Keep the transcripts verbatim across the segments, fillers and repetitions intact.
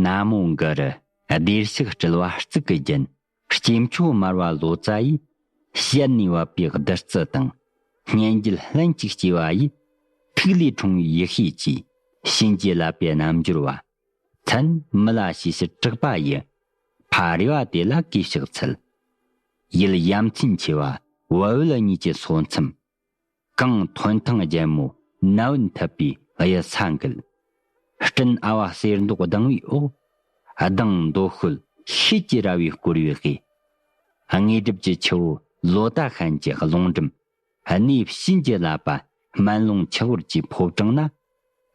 ན་མོ་གུ་རུ། བདེར་གཤེགས་སྤྲུལ་པ་གཙུག་གི་རྒྱན། སྐྱེས་མཆོག་མར་པ་ལོ་ཙཱ་ཡིས། ཞལ་ནས་བབས་པའི་བདུད་རྩི་དང་། སྙན་བརྒྱུད་ལྷན་ཅིག་སྐྱེས་པ་ཡི། ཐུགས་ལས་འཁྲུངས་པའི་ཡེ་ཤེས་ཀྱིས། བྱིན་གྱིས་བརླབས་པའི་རྣལ་འབྱོར་བ། མཚན་མི་ལ་ཞེས་ཕྱིར་གྲགས་པ་ཡི། ཕ་རེ་བ་དེ་ལ་གུས་ཕྱག་འཚལ། ཡུལ་ཡ་མཚན་ཆེ་བ་བལ་བོད་གཉིས་ཀྱི་སོ་མཚམས། གངས་ཐོན་ཐང་རྒྱལ་མོ་ནམ་བུན་འཐབ་པའི་གཡུལ་ས་འགུལ། སྤྲིན་ཨ་བ་གསེར་མདོག་ལྡང་བའི་འོག་ལྡང་མདོ་ཤོད་ཤེལ་གྱི་ར་བས་བསྐོར་བའི་དབུས། དངོས་གྲུབ་ཀྱི་ཆུ་བོ་ལོ་ཏ་ཤན་གྱི་ལུང་འགྲམ། གནས་བྱིན་གྱིས་བརླབས་པ་སྨན་ལུང་ཆུ་བོར་གྱི་ཕོ་བྲང་ན།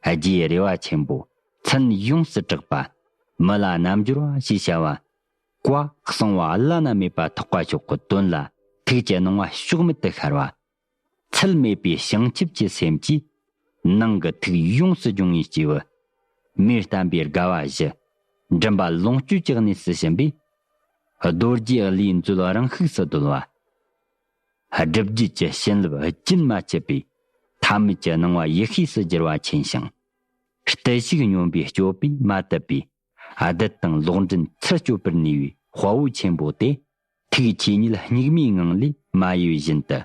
རྗེ་རེ་བ་ཆེན་པོ་མཚན་ཡོངས་སུ་གྲགས་པ། མི་ལ་རྣལ་འབྱོར་བ་ཞེས་བྱ་བ། བཀའ་གསང་བ་བླ་ན་མེད་པ་ཐེག་པ་མཆོག་གི་དོན་ལ་ཐུགས་ཀྱི་སྣང་བ་ཕྱོགས་མེད་དུ་ཤར་བ། ཚད་མེད་པའི་བྱང་ཆུབ་ཀྱི་སེམས་ཀྱིས་ནང་གི་ཐུགས་ཡོངས་སུ་སྦྱོང་བའི་སྐྱེས་བུ། མིའི་བསྟན་པའི་དགའ་བ་བཞི། མགྲིན་པ་ལོངས་སྤྱོད་ཀྱི་གནས་སུ་ཕྱིན་པས། རྡོ་རྗེ་བློའི་མཛོད་རང་ཤུགས་སུ་བརྡོལ་བ། སྒྲུབ་བརྒྱུད་ཀྱི་བྱིན་རླབས་རྒྱུན་མ་ཆད་པའི་ཐ་མལ་གྱི་སྣང་བ་ཡེ་ཤེས་སུ་འགྱུར་བ་ཆེན་ཞིང་། བརྟུལ་ཞུགས་སྙོམས་པའི་སྤྱོད་པས་མ་དད་པའི་བདུད་དང་ལོག་འདྲེན་ཚུར་གཅོད་པར་ནུས་པའི་དཔའ་བོ་ཆེན་པོ་དེ། ཐུགས་ཆོས་ཉིད་སྙིགས་མའི་ངང་ལས་མ་གཡོས་བཞིན་དུ།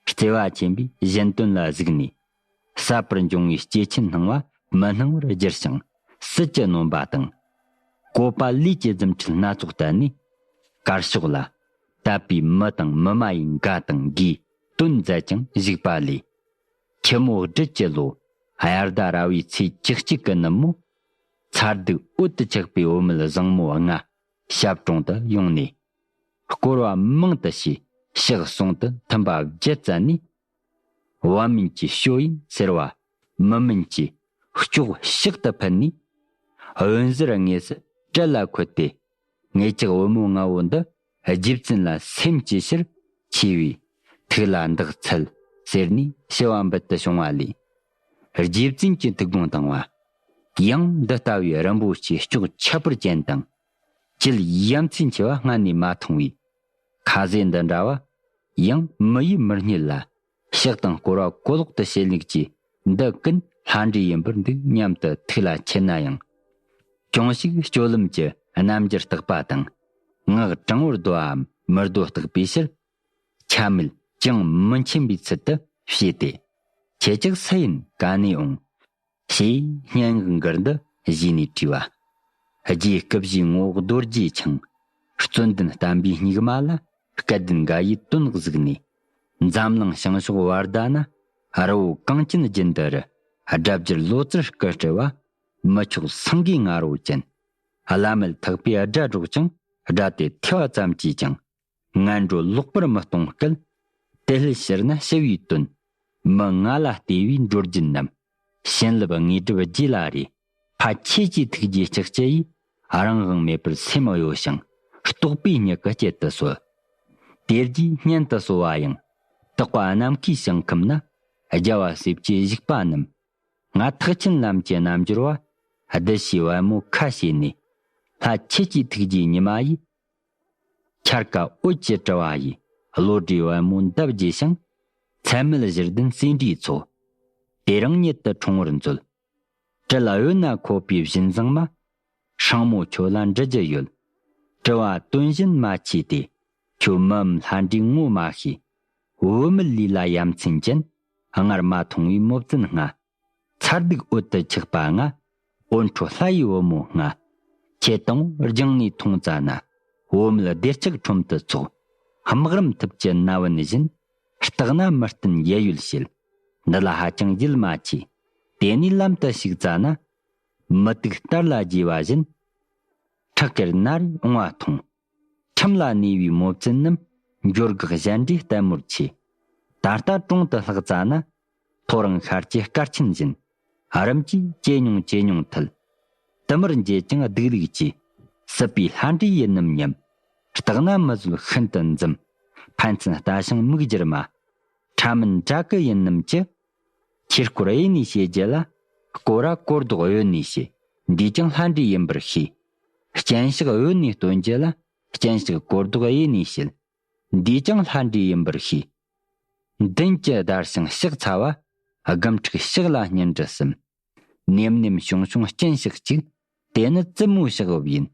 བརྩེ་བ་ཆེན་པོས་གཞན་དོན་ལ་གཟིགས་ནས། ཟབ་པར་འབྱུང་བའི་སྐྱེ་ཆེན་སྣང་བ་མི་སྣང་བར་བསྒྱུར་ཞིང་། སྲིད་ཀྱི་ནོན་པ་དང་། བཀོད་པ་ལས་ཀྱི་རྫུ་འཕྲུལ་སྣ་ཚོགས་བསྟན་ནས། དཀར་ཕྱོགས་ལ་དད་པའི་མི་དང་མི་མ་ཡིན་འགའ་དང་འགའི་དོན་མཛད་ཅིང་བཞུགས་པ་ལས། ཁྱི་མོ་སྦྲུལ་གྱི་ལོ། དབྱར་ཟླ་ར་བའི་ཚེས་བཅུ་གཅིག་གི་ནུབ་མོ། མཚར་སྡུག་འོད་དུ་ཆགས་པའི་བུད་མེད་བཟང་མོ་ལྔ་ཞབས་དྲུང་དུ་ཡོང་ནས། བསྐོར་བ་མང་དུ་བྱས། ཕྱག་ཟུང་དུ་ཐིམ་པ་བརྒྱད་བསྩལ་ནས། བ་མིན་གྱི་ཞོ་ཡིན་ཟེར་བ། མི་མིན་གྱི་སྐྱོགས་ཕྱག་ཏུ་ཕུལ་ནས། འོད་ཟེར་དངོས་སུ་སྤྲུལ་ལ་འཁོད་དེ། ངེད་ཅག་བུ་མོ་ལྔ་བོ་འདི་རྗེ་བཙུན་ལ་སེམས་ཅི་ཕྱིར་ཆེ་བའི་ཐུགས་ལ་འདག་འཚལ་ཟེར་ནས་ཞུ་བ་འབུལ་དུ་བྱུང་བ་ལས། རྗེ་བཙུན་གྱི་ཐུགས་དགོངས་དང་བ། ཡང་འདི་ལྟ་བུའི་རིན་པོ་ཆེའི་སྐྱོགས་ཁྱད་པར་ཅན་དང་། བཅུད་ཡ་མཚན་ཆེ་བ་སྔ་ནས་མ་མཐོང་བའི་ཁ་ཟས་འདི་འདྲ་བ། ཡང་མི་ཡིས་མི་རྙེད་ལ། ཕྱག་དང་བསྐོར་བ་གོ་ལོག་ཏུ་བྱེད་ལུགས་ཀྱི་འདི་ཀུན་ལྷ་འདྲེ་ཡིན་པར་འདུག་སྙམ་དུ་ཐུགས་ལ་ཁྱེར་ན་ཡང་། ཅུང་ཞིག་སྤྱོད་ལམ་གྱི་རྣམ་འགྱུར་བརྟག་པ་དང་། ངག་དྲང་བོར་བཟློའམ་མི་བཟློ་བརྟག་པའི་ཕྱིར། ཆ་མེད་ཅང་མི་མཁྱེན་པའི་ཚུལ་དུ་བྱས་ཏེ། ཁྱེད་ཅག་སུ་ཡིན་ག་ནས་འོང་། ཞེས་སྙན་ངག་འགུར་འདི་བཞེས་ནས་དྲིས་པ། རྗེ་སྐུ་བཞིའི་ངོ་བོ་རྡོ་རྗེ་འཆང་། གཙོ་འདུན་བསྟན་པའི་སྙིགས་མ་ལ། སྐལ་ལྡན་དགའ་ཡི་དོན་གཟིགས་ནས། འཛམ་གླིང་བྱང་ཕྱོགས་བར་ཟླ་ན། རི་བོ་གངས་ཅན་རྒྱུན་དུ་རུ། སྒྲ་བསྒྱུར་ལོ་ཙཱར་སྐུ་སྤྲུལ་བ། མི་མཆོག་སེང་གེའི་ང་རོ་ཅན། བླ་མེད་ཐེག་པའི་སྒྲ་སྒྲོག་ཅིང་། སྒྲ་དེ་ཐོས་པ་ཙམ་གྱིས་ཀྱང་། ངན་འགྲོ་ལོག་པར་མི་གཏོང་སྐད། དེ་སླད་ཕྱིར་ན་ཞི་བའི་དོན། མི་ང་ལ་སྟེར་བའི་འགྲོ་རྒྱུན་རྣམས། བྱིན་རླབས་དངོས་གྲུབ་རྗེ་ལ་རེ། ཕ་ཁྱེད་ཀྱི་ཐུགས་རྗེའི་ལྕགས་ཀྱུ་ཡིས། རང་དབང་མེད་པར་སེམས་གཡོ་ཞིང་། རྟོགས་པའི་མྱུ་གུ་སྐྱེད་དུ་གསོལ། དེ་རྗེས་སྙན་དུ་གསོལ་བ་ཡང་། དག་པ་ནམ་མཁའི་ཞིང་ཁམས་ན། རྒྱལ་བ་སྲས་ཀྱི་བཞུགས་པ་རྣམས། ང་ཐེག་ཆེན་ལམ་གྱི་རྣལ་འབྱོར་བ། བདུད་བཞིའི་བལ་མོ་ཁ་ཕྱེ་ནས། ལྷ་ཁྱེད་ཀྱི་ཐུགས་རྗེའི་ཉི་མ་ཡིས། འཆར་ཀ་འོད་ཀྱི་དྲི་བ་ཡིས། བློ་གྲོས་བལ་མོ་འདབ་རྒྱས་ཤིང་། ཚད་མེད་བཞི་ལྡན་སེ་འབྲས་མཚོ། དེ་རིང་ཉིད་དུ་འཁྲུངས་པར་མཛོད། སྤྲུལ་འོད་ན་འཁོད་པའི་བཞིན་བཟང་མ། སྲིང་མོ་ཁྱོད་ལ་འདྲི་རྒྱུ་ཡོད། དྲི་བ་དོན་གཞན་མ་མཆིས་ཏེ། ཁྱོད་མི་འམ་ལྷ་འདྲེའི་ངོ་མ་ཤེས། བུད་མེད་ལུས་ལ་ཡ་མཚན་ཅན། སྔར་མ་མཐོང་བའི་མོ་བཙུན་ལྔ། མཚར་སྡུག་འོད་དུ་ཆགས་པ་ལྔ། འོད་འཕྲོ་ལྷ་ཡི་བུ་མོ་ལྔ། ཁྱེད་དང་རྒྱང་ནས་མཐོང་ཙ་ན། བུད་མེད་སྡེར་ཆགས་ཁྲོམ་དུ་ཚོགས། དམག་རམ་ཐུབ་ཀྱི་ན་བུན་བཞིན། བརྟགས་ན་མི་བསྟན་ཡལ་ཡུལ་བྱེད། འདི་ལ་ཧ་ཅང་ཡིད་མ་ཆེས། དེ་ནས་ལམ་དུ་ཞུགས་ཙ་ན། མུ་ཏིག་དར་ལ་རྒྱས་པ་བཞིན། ཁྲག་གེར་ན་རེ་འོང་བ་མཐོང་། ཁྲིམས་ལ་གནས་པའི་མོ་བཙུན་རྣམས། འགྱུར་འགག་གཞན་འདྲའི་ལྟད་མོར་ཆས། ད་ལྟ་གྲོང་དུ་ལྷགས་ཙ་ན། ཐོ་རངས་ཤར་གྱི་སྐར་ཆེན་བཞིན། རིམ་གྱིས་ཇེ་ཉུང་ཇེ་ཉུང་ཐལ། དུ་མར་འགྱེལ་ཀྱང་སྡུག་ལུག་ཅེས། སྲིད་པའི་ལྷ་འདྲེ་ཡིན་ནམ་སྙམ། བརྟགས་ན་མི་བཟོད་ཤིན་ཏུ་འཛུམ། ཕན་ཚུན་ལྟ་ཞིང་མིག་སྒྱུར་མ། ཕྲ་མིན་འདྲ་སྐུ་ཡིན་ནམ་ཅི། ཁྱེད་སྐོར་གཡས་ནས་བྱེད་རྒྱུ་ལ། སྐོར་ར་སྐོར་ལྡོག་གཡོན་ནས་བྱེད། འདིས་ཀྱང་ལྷ་འདྲེ་ཡིན་པར་ཤེས། སྤྱན་ཞག་གཡོན་ནས་སྟོན་རྒྱུ་ལ། སྤྱན་ཞག་སྐོར་ལྡོག་གཡས་ནས་བྱེད། འདིས་ཀྱང་ལྷ་འདྲེ་ཡིན་པར་ཤེས། མདུན་གྱི་བརྡར་ཞིང་ཕྱག་འཚལ་བ། སྒམ་ཕྲུག་ཕྱག་ལ་སྙན་འབྲུ་གསུམ། ནེམ་ནེམ་ཤོང་ཤོང་སྤྱན་ཞག་གཅིག། དེ་ནི་བཙུན་མོའི་ཕྱག་འོབས་ཡིན།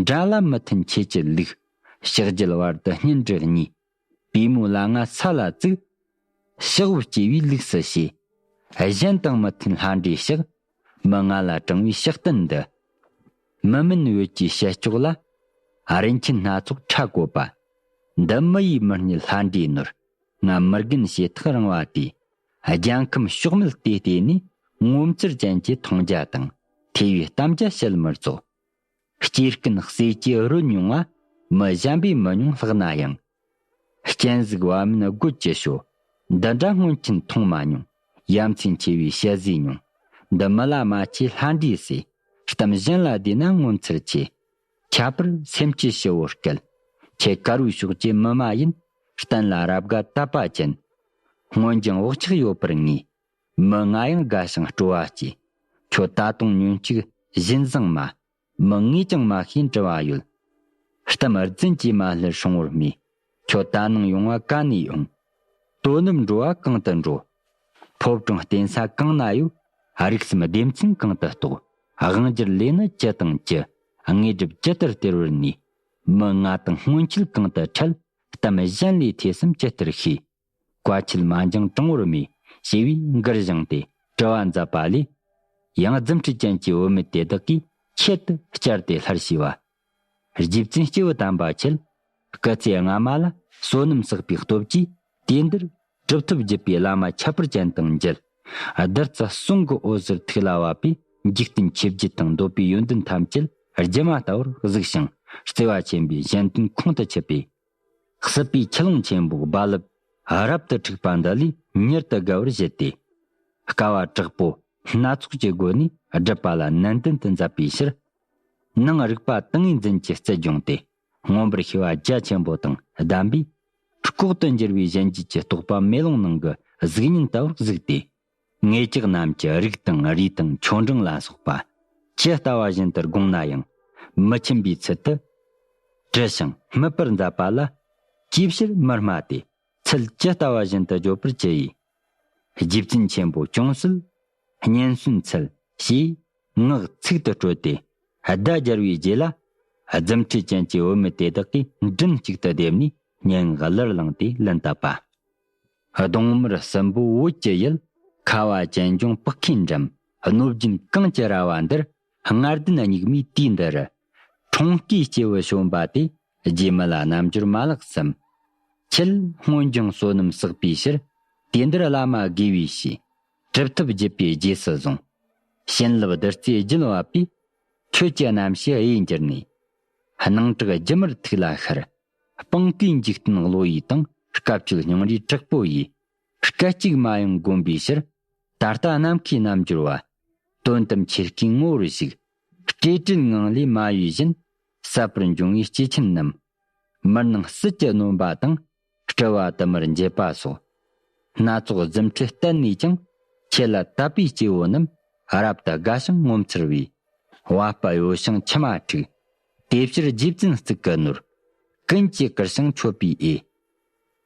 འདྲ་ལ་མི་མཐུན་ཆོས་ཀྱི་ལུགས། ཕྱག་རྒྱུད་བར་དུ་གཉེན་སྒྲིག་གཉིས། པུས་མོ་ལ་ང་ས་ལ་བཙུགས། ཕྱག་འོབས་སྐྱེ་བའི་ལུགས་སུ་བྱས། གཞན་དང་མི་མཐུན་ལྷ་འདྲེའི་ཕྱག། མི་ང་ལ་དྲངས་པའི་ཕྱག་རྟེན་འདི། མི་མིན་འོད་ཀྱི་ཞལ་སྐྱོགས་ལ། རིན་ཆེན་སྣ་ཚོགས་ཕྲ་བཀོད་པ། འདི་མི་ཡིས་མི་རྙེད་ལྷ་འདྲེའི་ནོར། ང་མི་རྒན་བྱེ་ཐག་རིང་བ་དེས། རྒྱལ་ཁམས་ཕྱོགས་མེད་དེ་བལྟས་ནས། ངོ་མཚར་ཅན་གྱི་མཐོང་རྒྱ་དང་། ཐོས་པའི་གཏམ་རྒྱ་བཤད་མི་རྫོགས། སྐྱེ་རྐུན་ཟས་ཀྱི་རོལ་མྱོང་བ། མི་གཞན་པས་མི་མྱོང་ལྷག་ན་ཡང་། སྤྱན་གཟིགས་བ་མིན་རྒོད་ཀྱི་ཞོ། འདི་འདྲ་སྔོན་ཆད་མཐོང་མ་མྱོང་། ཡ་མཚན་ཆེ་བའི་ཞལ་ཟས་མྱོང་། འདི་མི་ལ་མ་ཆེ་ལྷ་འདྲེའི་ཟས། གཏམ་གཞན་ལ་བསྡུས་ན་ངོ་མཚར་ཆེ། ཁྱད་པར་སེམས་ཀྱི་ཞི་བོ་སྐད། ཁྱེད་དཀར་བོའི་ཕྱོགས་ཀྱི་མི་མ་ཡིན། གཏན་ལ་རབ་དགའ་དད་པ་ཅན། སྔོན་འགྱངས་བག་ཆགས་ཡོད་པར་ངེས། མི་ང་ཡང་དགའ་ཞིང་སྤྲོ་བ་སྐྱེས། ཁྱོད་ད་དུང་ཉོན་ཅིག་བཞིན་བཟང་མ། མི་ངས་ཀྱང་མ་ཤེས་འདྲི་བ་ཡོད། གཏམ་རྫུན་གྱིས་མ་བསླུར་སྲུང་བོར་མོས། ཁྱོད་ད་ནངས་ཡོང་བ་ག་ནས་ཡོང་། དོ་ནུབ་འགྲོ་བ་གང་དུ་འགྲོ། ཕོ་བྲང་རྟེན་ས་གང་ན་ཡོད། རིགས་གསུམ་སྡེ་ཚན་གང་དུ་གཏོགས། དབང་སྒྱུར་ལས་ནི་ཅི་དང་ཅི། དངོས་གྲུབ་ཇི་ལྟར་སྟེར་བར་ནུས། མི་ང་དང་སྔོན་ཆད་གང་དུ་འཕྲད། གཏམ་གཞན་ལས་ཐོས་བསམ་ཇི་ལྟར་ཤེས། བཀའ་ཆད་མ་འགྱངས་དྲང་བོར་མོས། ཞེས་པའི་མགུར་བཞེངས་ཏེ་དྲི་བ་མཛད་པ་ལས། ཡང་རྫུ་འཕྲུལ་ཅན་གྱི་བུད་མེད་དེ་དག་གིས་ཆེད་དུ་བཅར་ཏེ་སླར་ཞུས་པ། རྗེ་བཙུན་སྐྱེས་བུ་དམ་པ་ཁྱེད། སྐུ་ཚེ་སྔ་མ་ལ་བསོད་ནམས་བསགས་པའི་སྟོབས་ཀྱིས་དུས་འདིར་གྲུབ་ཐོབ་བརྒྱུད་པའི་བླ་མ་ཁྱད་པར་ཅན་དང་མཇལ། བདུད་རྩི་གསུང་གི་འོད་ཟེར་ཐུགས་ལ་བབས་པས། འཇིག་རྟེན་ཆོས་བརྒྱད་དང་འདོད་པའི་ཡོན་ཏན་ཐམས་ཅད་སྒྱུ་མ་ལྟ་བུར་གཟིགས་ཤིང་། བརྩེ་བ་ཆེན་པོས་གཞན་དོན་ཁོང་དུ་ཆུད་པས། སྲིད་པའི་ཆུ་ཀླུང་ཆེན་པོའི་རྦ་རླབས་རབ་ཏུ་འཁྲུགས་པ་འདི་ལས་མྱུར་དུ་དགའ་བར་བཞེད་དེ། དཀའ་བ་དྲག་པོ་སྣ་ཚོགས་ཀྱི་སྒོ་ནས་སྒྲུབ་པ་ལ་ནན་ཏན་དུ་མཛད་པའི་ཕྱིར། ནང་རིག་པ་ཏིང་ངེ་འཛིན་གྱི་རྩལ་སྦྱོང་སྟེ། མངོན་པར་ཤེས་པ་རྒྱ་ཆེན་པོ་དང་ལྡན་པས། ལྐོག་ཏུ་གྱུར་པའི་གཞན་བརྗིད་ཀྱི་རྟོག་པ་མེ་ལོང་ནང་གི་གཟུགས་བརྙན་ལྟ་བུར་གཟིགས་ཏེ། ངེད་ཅག་རྣམས་ཀྱི་རིགས་དང་རུས་དང་ཆོ་འབྲིང་ལ་སོགས་པ་ཇི་ལྟ་བ་བཞིན་དུ་དགོངས་ན་ཡང་། མི་ཁྱིམ་པའི་ཚུལ་དུ་བྲི་ཞིང་སྨིད་པར་མཛད་པ་ལ། ཅིའི་ཕྱིར་མི་སྨྲ་སྟེ། ཚུལ་ཇི་ལྟ་བ་བཞིན་དུ་བརྗོད་པར་བགྱི་ཡི། རྗེ་བཙུན་ཆེན་པོ་ཅུང་ཟད་སྙན་གསོན་འཚལ། ཞེས་ངག་ཚིག་ཏུ་སྤྲོས་ཏེ། ཟླ་སྦྱར་བའི་རྗེས་ལ། རྫུ་འཕྲུལ་ཅན་གྱི་བུད་མེད་དེ་དག་གིས་མགྲིན་གཅིག་ཏུ་བསྡེབས་ནས་སྙན་ངག་གླུར་བླངས་ཏེ་ལན་བཏབ་པ། གདོང་དམར་སྲིན་པོ་བོད་ཀྱི་ཡུལ། ཁ་བ་ཅན་ལྗོངས་སྤག་ཁའི་འགྲམ། གནོད་སྦྱིན་གངས་ཀྱི་ར་བ་འདིར། སྔར་ལྡན་སྙིགས་མའི་དུས་འདི་རུ། འཁྲུངས་སྐྱེས་སྐྱེས་བུ་བྱོན་པ་དེ། རྗེ་མི་ལ་རྣམ་འགྱུར་མ་ལགས་སམ། ཁྱེད་སྔོན་བྱུང་བསོད་ནམས་བསགས་པའི་ཕྱིར། དུས་འདིར་བླ་མ་དགེ་བའི་བཤེས། གྲུབ་ཐོབ་བརྒྱུད་པའི་རྗེས་སུ་བཟུང་། བྱིན་རླབས་བདུད་རྩིའི་རྒྱུན་བབས་པས། ཁྱོད་ཀྱི་རྣམ་ཤེས་གཡས་འགྱུར་ནས། སྣང་གྲགས་སྒྱུ་མར་ཐུགས་ལ་ཤར། སྤང་ཀའི་འཇིག་རྟེན་བློ་ཡིས་དང་། སྐབས་ཅིག་སྙིང་རུས་དྲག་པོ་ཡིས། སྐད་ཅིག་མ་ཡང་བསྒོམས་པའི་ཕྱིར། ད་ལྟ་ནམ་མཁའི་རྣམ་འགྱུར་བ། དོན་དམ་ཆོས་སྐུའི་ངོ་བོར་གཞིགས། སྤྲོས་བྲལ་ངང་ལས་མ་གཡོས་བཞིན། ཟབ་པར་འབྱུང་བའི་སྐྱེས་ཆེན་རྣམས། མི་སྣང་སྲིད་ཀྱི་རྣམ་པ་དང་། སྤྲུལ་པ་དུ་མར་འབྱེད་པ་སོགས། སྣ་ཚོགས་རྫུ་འཕྲུལ་བསྟན་ནས་ཀྱང་། ཁྱེད་ལ་དད་པའི་སྐྱེ་བོ་རྣམས། རབ་ཏུ་དགའ་ཞིང་ངོ་མཚར་བའི། བ་སྤུ་གཡོ་ཞིང་མཆི་མ་འཁྲིགས། དེ་ཕྱིར་རྗེ་བཙུན་གཙུག་གི་ནོར། ཀུན་གྱིས་བཀུར་ཞིང་མཆོད་པའི་འོས།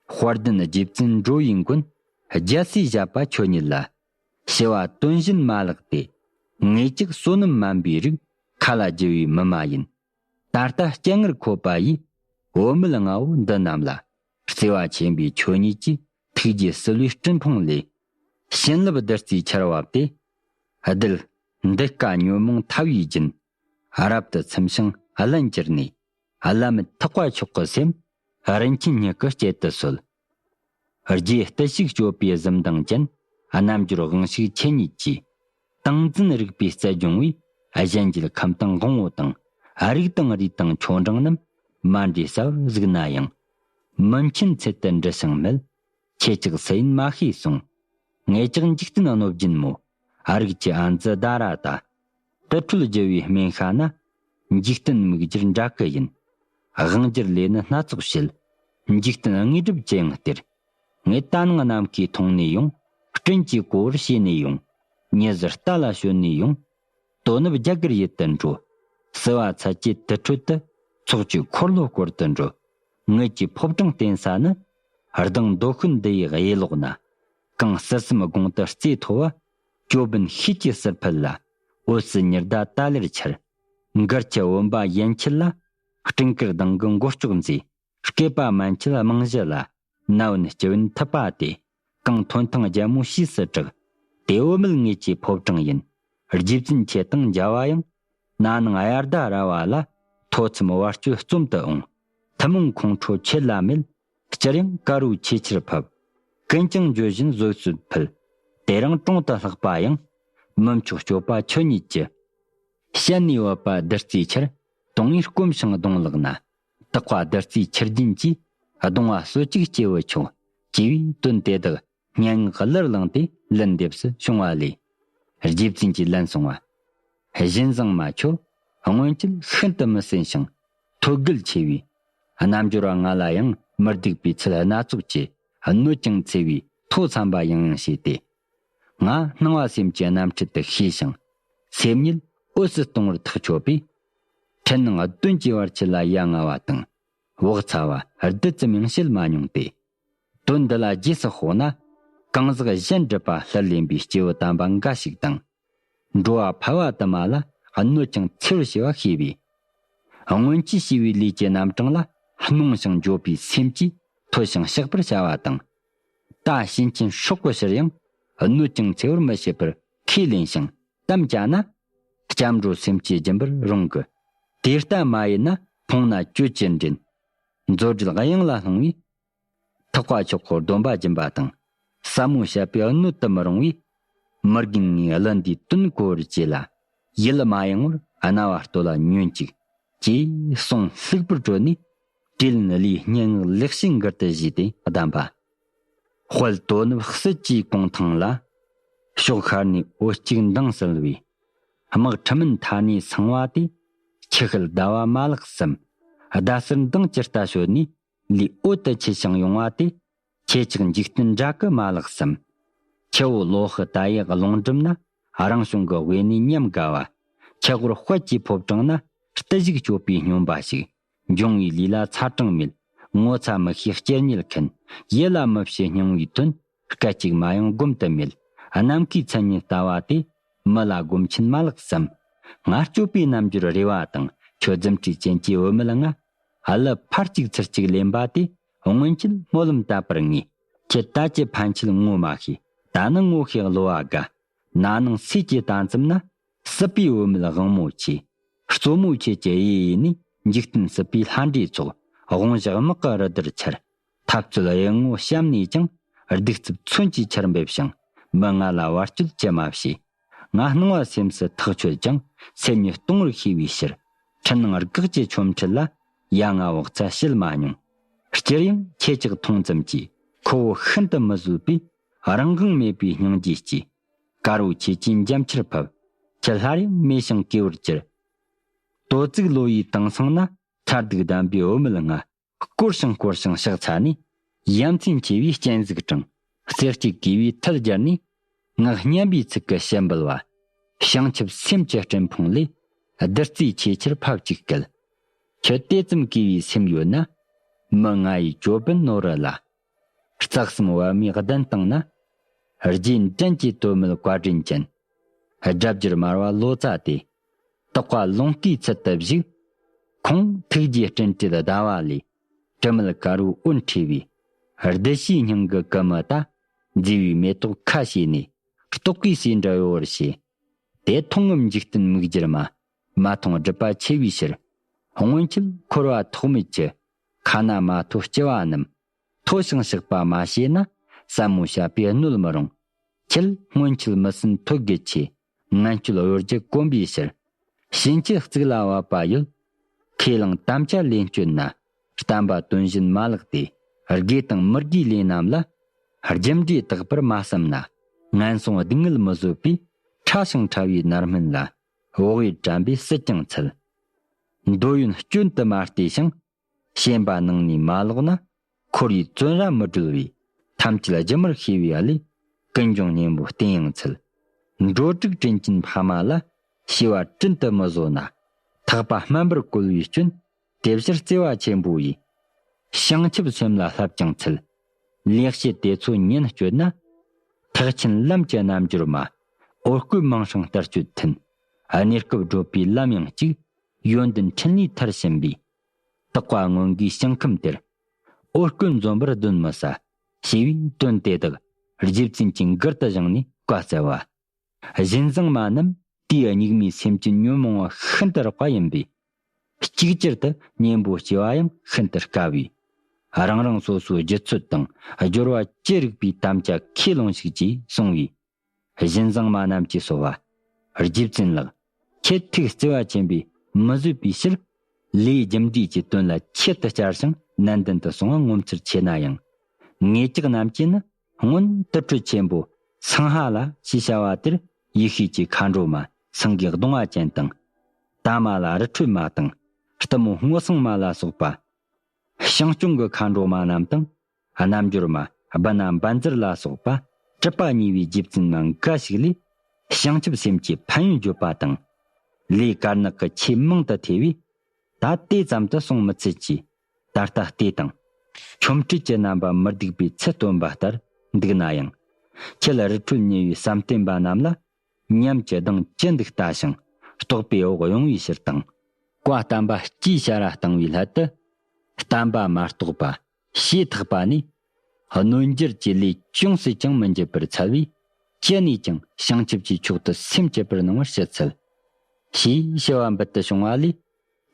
དཔལ་ལྡན་རྗེ་བཙུན་འགྲོ་བའི་མགོན། རྒྱལ་སྲས་ཞབས་པ་ཁྱོད་ཉིད་ལ། ཞུ་བ་དོན་བཞིན་མ་ལགས་ཏེ། ངེད་ཅག་བསོད་ནམས་དམན་པའི་རིགས། ཁ་ལ་རྒྱུ་བའི་མི་མ་ཡིན། ད་ལྟ་སྤྱན་སྔར་འཁོད་པ་ཡིས། བུད་མེད་ལྔ་བོ་འདི་རྣམས་ལ། བརྩེ་བ་ཆེན་པོས་ཁྱོད་ཉིད་ཀྱིས། ཐུགས་རྗེ་བསིལ་བའི་སྤྲིན་ཕུང་ལས། བྱིན་རླབས་བདུད་རྩིའི་ཆར་བབས་ཏེ། གདུལ་འདི་ཀ་ཉོན་མོངས་ཐལ་བའི་རྒྱུན། རབ་ཏུ་ཚིམ་ཞིང་བརླན་གྱུར་ནས། བླ་མེད་ཐེག་པ་མཆོག་གི་སེམས། རིན་ཆེན་སྙིང་གི་སྐྱེད་དུ་གསོལ། རྗེ་བརྟུལ་ཞུགས་སྤྱོད་པའི་གཟི་མདངས་ཅན། རྣལ་འབྱོར་དབང་ཕྱུག་ཁྱེད་ཉིད་ཀྱིས། ཏིང་འཛིན་རིག་པའི་རྩལ་སྦྱོང་བས། གཞན་གྱི་ཁམས་དང་དབང་པོ་དང་། རིགས་དང་རུས་དང་ཆོ་འབྲིང་རྣམས། མ་འདྲེས་གསལ་བར་གཟིགས་ན་ཡང་། མི་མཁྱེན་ཚུལ་དུ་འདྲི་ཞིང་སྨྲས། ཁྱེད་ཅག་སུ་ཡིན་མ་ཤེས་གསུངས། ངེད་ཅག་འཇིག་རྟེན་གནོད་སྦྱིན་མོ། རིགས་ཀྱི་ཨ་ཛི་དྷ་ར་ཏ། དུར་ཁྲོད་རྒྱུ་བའི་སྨན་ཤ་ན། འཇིག་རྟེན་མིག་འགྱུར་འདྲ་གི་ཡིན། དབང་སྒྱུར་ལས་ནི་སྣ་ཚོགས་བྱེད། འཇིག་རྟེན་དངོས་གྲུབ་ཅི་ཡང་སྟེར། ངས་ད་ནངས་ནམ་མཁའི་མཐོངས་ནས་ཡོང་། སྤྲིན་གྱིས་བསྐོར་བར་བྱས་ནས་ཡོང་། ཉི་ཟེར་རྟ་ལ་ཞོན་ནས་ཡོང་། དོ་ནུབ་རྒྱ་གར་ཡུལ་དུ་འགྲོ། བསིལ་བ་ཚལ་གྱི་དུར་ཁྲོད་དུ། ཚོགས་ཀྱི་འཁོར་ལོ་བསྐོར་དུ་འགྲོ། ངེད་ཀྱི་ཕོ་བྲང་རྟེན་ས་ནི། ལྡང་མདོ་ཤོད་འདི་ཡི་གཡས་ལོགས་ན། གངས་བསིལ་གསུམ་དགུང་དུ་རྩེ་མཐོ་བ། ཅོད་པན་ཤེལ་གྱི་ཟུར་ཕུད་ལ། འོད་ཟེར་ཉི་ཟླ་ཏཱ་ལའི་ཆར། མགར་ཁྱི་བུམ་པ་ཡན་ཆད་ལ། སྤྲིན་དཀར་མདངས་ཀྱི་མགོ་ལྕོག་མཛེས། སྐེད་པ་མན་ཆད་རྨང་གཞི་ལ། ནད་བུན་སྤྱི་བོན་ཐུབ་པ་དེ། གང་ཐོན་ཐང་རྒྱལ་མོ་ཕྱིས་སུ་གྲགས། དེ་བུད་མེད་ངེད་ཀྱི་ཕོ་བྲང་ཡིན། རྗེ་བཙུན་ཁྱེད་དང་མཇལ་བ་ཡང་། ན་ནིང་དབྱར་ཟླ་ར་བ་ལ། ཐོ་འཚམས་བར་གཅོད་རྩོམ་དུ་འོང་། ཐུན་མོང་ཁོང་ཁྲོ་ཁྱེད་ལ་མེད། སྤྱིར་ཡང་དཀར་བོའི་ཆེས་ཆེར་ཕབ། ཀུན་ཀྱང་འགྱོད་བཞིན་བཟོད་གསོལ་ཕུལ། དེ་རིང་གྲོང་དུ་ལྷགས་པ་ཡང་། མི་མཆོག་སྤྱོད་པ་ཁྱོད་ཉིད་ཀྱི། བཤད་ནས་བབས་པ་བདུད་རྩིའི་ཆར། དུང་ངེར་སྐོམ་ཞིང་གདོང་ལག་ན། དག་པ་བདུད་རྩིའི་ཆུ་རྒྱུན་གྱིས། གདུང་བ་གསོད་ཅིག་སྐྱེས་བུ་མཆོག་ཅེས་པའི་དོན་དེ་དག་སྙན་ངག་གླུར་བླངས་ཏེ་ལན་འདེབས་སུ་བྱུང་བ་ལས། རྗེ་བཙུན་གྱིས་ལན་གསུང་བ། གཞན་བཟང་མ་ཁྱོད་སྔོན་ཆད་ཤིན་ཏུ་མི་སྲན་ཞིང་ཐོད་རྒལ་ཆེ་བས། རྣལ་འབྱོར་བ་ང་ལ་ཡང་མི་སྡིག་པའི་ཚུལ་སྣ་ཚོགས་ཀྱིས། གནོད་ཅིང་འཚེ་བའི་ཐོ་འཚམས་པ་ཡང་ཡང་བྱས་ཏེ། ང་སྣང་བ་སེམས་ཀྱི་རྣམ་འཕྲུལ་དུ་ཤེས་ཤིང་། སེམས་ཉིད་འོད་སུ་གཏོང་བར་ཐག་ཆོད་པས། འཕྲལ་སྣང་བདུན་གྱི་བར་ཆད་ལ་ཡ་ང་བ་དང་། བག་ཚ་བ་བདུད་ཙམ་ཡང་བྱེད་མ་མྱོང་སྟེ། དོན་འདི་ལ་རྗེས་སུ་དཔོག་ན། གང་ཟག་གཞན་སྒྲུབ་པ་ལྷུར་ལེན་པའི་སྐྱེས་བུ་དམ་པ་འགའ་ཞིག་དང་། འགྲོ་བ་ཕལ་བ་དུ་མ་ལ་གནོད་ཅིང་འཚེ་བར་བྱེད་པ་ཤེས་པས། སྔོན་ཆད་བྱས་པའི་ལས་ཀྱི་རྣམ་གྲངས་ལ་གནོང་ཞིང་འགྱོད་པའི་སེམས་ཀྱིས་མཐོལ་ཞིང་བཤགས་པར་བྱ་བ་དང་། ད་ཕྱིན་ཆད་སྲོག་གི་ཕྱིར་ཡང་གནོད་ཅིང་འཚེ་བར་མི་བྱེད་པར་ཁས་ལེན་ཞིང་དམ་བཅའ་ན། སྐྱབས་འགྲོ་སེམས་བསྐྱེད་སྦྱིན་པར་རུང་གི། དེ་ལྟ་མ་ཡིན་ན་ཕོངས་ན་གྱོད་ཀྱི་འདྲེན། མཛོད་འབྲེལ་གཡང་ལ་ལྷུང་བས། ཐེག་པ་མཆོག་གི་སྡོམ་པ་སྦྱིན་པ་དང་། ཟབ་མོ་བཤད་པའི་སྣོད་དུ་མི་རུང་བས། མི་རྒན་ངའི་བླུན་འདིའི་དོན་གོ་བར་བྱས་ལ། ཡིད་མ་ཡེངས་པར་རྣ་བ་གཏོད་ལ་ཉོན་ཅིག་ཅེས་གསུངས་ལྷུག་པར་བརྗོད་ནས། དྲིས་ལན་ལས་སྙན་ངག་ལེགས་བཤད་མགུར་དུ་བཞེས་ཏེ་གདམས་པ། དཔལ་དོ་ནུབ་སྲིད་ཀྱི་གུང་ཐང་ལ། ཕྱོགས་ཤར་ནས་འོད་ཅིག་མདངས་གསལ་བའི། དམག་ཁྲི་མན་མཐའ་ནས་སངས་པ་དེ། ཆུ་ཤེལ་ཟླ་བ་མ་ལག་གསུམ། ཟླ་ཟུར་མདངས་ཀྱི་རྟ་ཞོན་ནས། ལས་འོད་དུ་ཆེ་ཞིང་ཡོང་བ་དེ། ཁྱེད་ཅག་འཇིག་རྟེན་འདྲ་གི་མ་ལག་གསུམ། ཁྱེད་བོ་ལོ་ཧི་ད་ཡི་རླུང་འགྲིམ་ན། རང་བྱུང་གི་དབེན་གནས་ཉམས་དགའ་བ། ཁྱེད་བོར་དཔལ་གྱི་ཕོ་བྲང་ན། བརྟུལ་ཞུགས་སྤྱོད་པའི་སྙོམས་པ་ཞིག་འབྱུང་བའི་ལུས་ལ་ཚ་གྲང་མེད། ངོ་ཚ་མི་ཤེས་སྐྱེ་རྙེད་མཁན། ཡིད་ལ་མི་བྱེད་སྙིང་བའི་དོན། སྐད་ཅིག་མ་ཡང་སྒོམ་དུ་མེད། ནམ་མཁའི་མཚན་ཉིད་ལྟ་བ་དེ། མི་ལ་སྒོམ་ཆེན་མ་ལག་གསུམ། ངར་སྤྱོད་པའི་རྣམ་འགྱུར་རེ་བ་དང་། ཁྱོད་རྫུ་འཕྲུལ་ཅན་གྱི་བུད་མེད་ལྔ། ཨ་ལི་ཕར་གཅིག་ཚུར་གཅིག་ལེན་པ་དེ། སྔོན་ཆད་སྨོན་ལམ་བཏབ་པར་ངེས། ཁྱེད་ད་ཀྱི་ཕན་ཆད་ངོ་མ་ཤེས། ད་ནི་ངོ་ཤེས་བློ་བ་དགའ། ན་ནིང་སྲས་ཀྱི་ད་མཚམས་ན། སྲིད་པའི་བུད་མེད་དབང་མོ་ཆེ། གཙོ་མོ་ཁྱེད་ཀྱི་གཡས་གཡས་ནས། འཇིག་རྟེན་སྲིད་པའི་ལྷ་འདྲེའི་ཚོགས། དབང་ཞག་དམག་གི་རི་དར་འཕྱར། འཐབ་རྩོད་གཡུལ་ངོ་གཤམ་ནས་ཀྱང་། གདུག་རྩུབ་མཚོན་གྱིས་ཆར་འབེབས་ཤིང་། མི་ང་ལ་བར་གཅོད་ཅི་མ་བྱས། ང་སྣང་བ་སེམས་སུ་ཐག་ཆོད་ཀྱང་། སེམས་ཉིད་སྟོང་བར་ཤེས་པའི་ཕྱིར། འཕྲུལ་སྣང་སྒེག་གི་ཆོ་འཕྲུལ་ལ། ཡ་ང་བག་ཚ་བྱེད་མ་མྱོང་། སྤྱིར་ཡང་ཁྱེད་ཅག་མཐོང་ཙམ་གྱིས། ཁོ་བོ་ཤིན་ཏུ་མི་བཟོད་པའི། རང་དབང་མེད་པའི་སྙིང་རྗེ་སྐྱེས། དཀར་བོ་ཁྱེད་ཀྱིས་འཇམ་ཆར་ཕབ། ཁྱེད་སླར་ཡང་མེད་ཞིང་སྐྱེ་བར་གྱུར། དོ་ཙིག་ལོ་ཡི་དེང་སང་ན། མཐར་ཐུག་བདམས་པའི་བུད་མེད་ལྔ། བསྐོར་ཞིང་བསྐོར་ཞིང་ཕྱག་འཚལ་ནས། ཡ་མཚན་ཆེ་བའི་སྤྱན་གཟིགས་དྲངས། རྩེ་གཅིག་གུས་པས་ཐལ་སྦྱར་ནས། ངག་སྙན་པའི་ཚིག་གི་ཞལ་འབུལ་བ། བྱང་ཆུབ་སེམས་ཀྱི་སྤྲིན་ཕུང་ལས། བདུད་རྩིའི་ཆེ་ཆར་ཕབ་གཅིག་སྐད། ཁྱོད་དེ་ཙམ་གུས་པའི་སེམས་ཡོད་ན། མི་ང་ཡི་ཅོད་པན་ནོར་ར་ལ། རྩ་གསུམ་བབས་མའི་གདན་སྟེང་ན། རྗེ་འདྲེན་གྱི་དོན་མེད་བཀའ་དྲིན་ཅན། སྒྲ་བསྒྱུར་དམར་བ་ལོ་ཙཱ་དེ། དག་པ་ལོངས་སྐུའི་ཚུལ་དུ་བཞུགས། ཁོང་ཐུགས་རྗེའི་སྤྲིན་བྲལ་ཟླ་བ་ལས། དྲི་མེད་དཀར་པོའི་འོད་འཕྲོས་པའི། བདུད་བཞིའི་སྙིང་གི་ཀུ་མུ་ད། མཛེས་པའི་མེ་ཏོག་ཁ་ཕྱེ་ནས། རྟོག་གེའི་ཟེའུ་འབྲུ་གཡོ་བར་བྱེད། དེ་མཐོང་ངམ་འཇིག་རྟེན་མིག་སྒྱུར་མ། མ་མཐོང་སྒྲིབ་པ་ཆེ་བའི་ཕྱིར། སྔོན་ཆད་འཁོར་བ་ཐོག་མེད་ཀྱི། ཁ་ན་མ་ཐོ་སྐྱེ་བ་རྣམས། མཐོལ་ཞིང་བཤགས་པ་མ་བྱས་ན། ཟབ་མོ་བཤད་པའི་སྣོད་མི་རུང་། ཁྱེད་སྔོན་ཆད་མི་སྲུན་ཐོད་རྒལ་ཆེ། ངན་སྤྱོད་གཡོ་སྒྱུ་གོམས་པའི་ཕྱིར། ཕྱིན་ཆད་གཙུག་ལ་བབས་པ་ཡོད། ཁས་བླངས་དམ་བཅའ་ལེན་སྤྱོད་ན། བསྟན་པ་དོན་བཞིན་མ་ལགས་ཏེ། དགེ་དང་མི་དགེའི་ལས་རྣམས་ལ། རྒྱུ་འབྲས་དག་པར་མ་བསམ་ན། ངན་སོང་སྡུག་བསྔལ་མི་བཟོད་པའི། ཕྲ་ཞིང་ཕྲ་བའི་མནར་སྨིན་ལ། བག་ཡོད་དྲན་པས་སྲིད་ཀྱང་འཚལ། འདོད་ཡོན་སྐྱོན་དུ་མ་བལྟས་ཤིང་། ཞེན་པ་ནང་ནས་མ་ལོག་ན། འཁོར་བའི་བཙོན་ར་མི་སྒྲོལ་བའི། ཐམས་ཅད་སྒྱུ་མར་ཤེས་པའི་ཨ་ལས། ཀུན་འབྱུང་གཉེན་པོ་བསྟེན་ཡང་འཚལ། འགྲོ་དྲུག་དྲིན་ཅན་ཕ་མ་ལ། ཤེས་པ་དྲིན་དུ་མི་བཟོད་ན། ཐག་པ་དམན་པར་བཀོལ་བའི་སྐྱོན། དེ་ཕྱིར་བརྩེ་བ་ཆེན་པོ་ཡིས། བྱང་ཆུབ་སེམས་ལ་བསླབ་ཀྱང་འཚལ། ལེགས་བཤད་དེ་ཚོ་ཉན་སྤྱོད་ན། ཐེག་ཆེན་ལམ་གྱི་རྣལ་འབྱོར་མ། འོ་སྐོལ་མང་སྲིང་ལྟར་སྤྱོད་མཐུན། གནས་སྐབས་བགྲོད་པའི་ལམ་ཡང་གཅིག་ཡོན་ཏན་འཕྲིན་ལས་མཐར་ཕྱིན་པའི། དག་པ་སྔོན་གྱི་ཞིང་ཁམས་དེར། འོ་སྐོལ་འཛོམས་པར་གདོན་མི་ཟ། ཞེས་པའི་དོན་དེ་དག་རྗེ་བཙུན་གྱིས་མགུར་དུ་བཞེངས་ནས་བཀའ་སྩལ་བ། གཞན་བཟང་མ་རྣམས་དེའི་སྙིགས་མའི་སེམས་ཅན་ཉོན་མོངས་པ་ཤིན་ཏུ་རགས་པ་ཡིན་པས། གཅིག་གྱུར་དུ་གཉེན་པོ་སྐྱེ་བ་ཡང་ཤིན་ཏུ་དཀའ་བས། རང་རང་སོ་སོའི་རྒྱུད་ཚོད་དང་སྦྱོར་བ་ཅི་རིགས་པའི་དམ་བཅའ་ཁས་ལོངས་ཤིག་ཅེས་གསུངས་པས། གཞན་བཟང་མ་རྣམས་ཀྱིས་གསོལ་བ། རྗེ་བཙུན་ལགས། ཁྱེད་ཐུགས་བརྩེ་བ་ཆེན་པོས་མི་བཟོད་པའི་ཕྱིར། ལས་རྒྱུ་འབྲས་ཀྱི་དོན་ལ་ཆེད་དུ་བཅར་ཞིང་ནན་ཏན་དུ་གསུང་བ་ངོ་མཚར་ཆེ་ན་ཡང་། ངེད་ཅག་རྣམས་ཀྱིས་ནི་སྔོན་དུར་ཁྲོད་ཆེན་པོ་སིང་ཧ་ལ་ཞེས་བྱ་བ་དེར་ཡེ་ཤེས་ཀྱི་མཁའ་འགྲོ་མ་སེང་གེའི་གདོང་བ་ཅན་དང་། ཏཱ་མ་ལ་རི་ཁྲོད་མ་དང་། གཏུམ་མོ་སྔོ་སིང་མ་ལ་སོགས་པ། ཞིང་སྐྱོང་གི་མཁའ་འགྲོ་མ་རྣམས་དང་། རྣལ་འབྱོར་མ་སྦི་ན་བཛྲ་ལ་སོགས་པ་གྲུབ་པ་བརྙེས་པའི་རྗེ་བཙུན་མ་འགའ་ཞིག་ལས། བྱང་ཆུབ་སེམས་ཀྱི་ཕན་ཡོན་བརྗོད་པ་དང་། ལས་དཀར་ནག་གི་ཆོས་མང་དུ་ཐོས་པས། ད་དེ་ཙམ་དུ་གསུང་མི་ཚུད་ཀྱི། ད་ལྟ་ལྟས་དང་། ཆོ་འཕྲུལ་གྱི་རྣམ་པ་མི་སྡུག་པའི་ཚུལ་སྟོན་པ་ལྟར་འདུག་ན་ཡང་། ཁྱེད་ལ་རི་ཁྲོད་ཉེ་བའི་བསམ་གཏན་པ་རྣམས་ལ། ཉམས་ཀྱི་གདེང་ཅི་འདུག་ལྟ་ཞིང་རྟོགས་པའི་འོག་ཡོང་བའི་ཕྱིར་དང་། བཀའ་བསྟན་པ་སྤྱིའི་ཕྱིར་བཏང་བའི་སླད་དུ། བསྟན་པ་མ་རྟོགས་པ། ཞེ་ཐག་པ་ནས། གནོད་འགྱུར་གྱི་ལས་ཅུང་ཟད་ཀྱང་མི་འགྱུར་བར་འཚལ་བས། ཅི་ནས་ཀྱང་བྱང་ཆུབ་ཀྱི་མཆོག་ཏུ་སེམས་བསྐྱེད་པར་གནང་བར་ཞུ་འཚལ། ཞེས་ཞུ་བ་འབུལ་དུ་བྱུང་བ་ལས།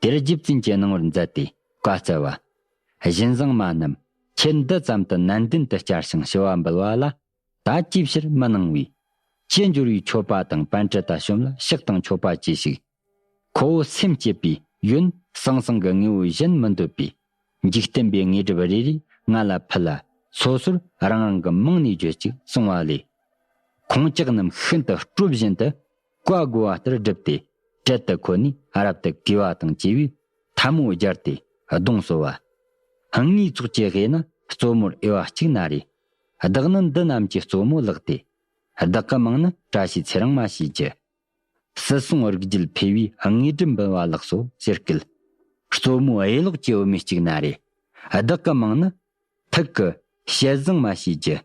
དེར་རྗེ་བཙུན་གྱིས་གནང་བར་མཛད་དེ་བཀའ་སྩལ་བ། གཞན་བཟང་མ་རྣམས་ཁྱེད་འདི་ཙམ་དུ་ནན་ཏན་དུ་བསྐྱར་ཞིང་ཞུ་བ་འབུལ་བ་ལ། ད་ཅིའི་ཕྱིར་མི་གནང་བས། ཅི་འབྱོར་བའི་མཆོད་པ་དང་པཎ་ཊ་ད་ཤོམ་ལ་ཕྱག་དང་མཆོད་པ་བཅས་ཤིག། ཁོ་བོ་སེམས་བསྐྱེད་པའི་ཡོན་ཟང་ཟིང་གི་དངོས་པོ་གཞན་མི་འདོད་པས། འཇིག་རྟེན་པའི་དངོས་གྲུབ་རེ་རེ་ང་ལ་ཕུལ་ལ། སོ་སོར་རང་རང་གི་མིང་ནས་བརྗོད་ཅིག་གསུང་བ་ལས། ཁོང་ཅག་རྣམས་ཤིན་ཏུ་སྤྲོ་བཞིན་དུ་བཀའ་བསྒོ་བ་ལྟར་བསྒྲུབས་ཏེ། གྲལ་དུ་འཁོད་ནས་རབ་ཏུ་གུས་པ་དང་བཅས་པས་ཐལ་མོ་སྦྱར་ཏེ་གདོང་གསོལ་བ། སྔོན་ཚོགས་ཀྱི་དབུས་ན་གཙོ་མོར་དབྱེ་བ་གཅིག་ན་རེ། བདག་ནི་འདི་རྣམས་ཀྱི་གཙོ་མོ་ལགས་ཏེ། བདག་གི་མིང་ནི་བཀྲ་ཤིས་ཚེ་རིང་མ་ཞེས་བགྱི། སྲིད་སྲུང་རིགས་རྒྱུད་འཕེལ་བའི་དངོས་གྲུབ་འབུལ་བ་ལགས་སོ་ཟེར་སྐད། གཙོ་མོའི་གཡས་ལོགས་ཀྱི་བུད་མེད་གཅིག་ན་རེ། བདག་གི་མིང་ནི་ཐུགས་ཀྱི་ཞལ་བཟང་མ་ཞེས་བགྱི།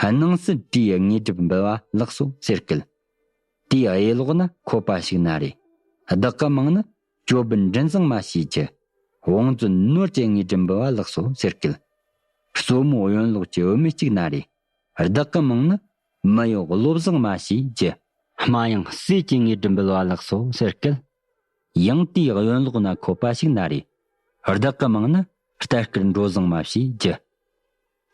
སྣང་སྲིད་བྲིས་དངོས་གྲུབ་འབུལ་བ་ལགས་སོ་ཟེར་སྐད། དེའི་གཡས་ལོགས་ན་ཁོ་པ་ཞིག་ན་རེ། བདག་གི་མིང་ནི་ཇོ་བོ་མགྲིན་བཟང་མ་ཞེས་བགྱི། བང་མཛོད་ནོར་གྱི་དངོས་གྲུབ་འབུལ་བ་ལགས་སོ་ཟེར་སྐད། གཙོ་མོའི་གཡོན་ལོགས་ཀྱི་བུད་མེད་གཅིག་ན་རེ། བདག་གི་མིང་ནི་མི་གཡོ་བློ་བཟང་མ་ཞེས་བགྱི། སྨྲ་དབྱངས་གསེར་གྱི་དངོས་གྲུབ་འབུལ་བ་ལགས་སོ་ཟེར་སྐད། ཡང་དེའི་གཡོན་ལོགས་ན་ཁོ་པ་ཞིག་ན་རེ། བདག་གི་མིང་ནི་རྟ་དཀར་འགྲོ་བཟང་མ་ཞེས་བགྱི།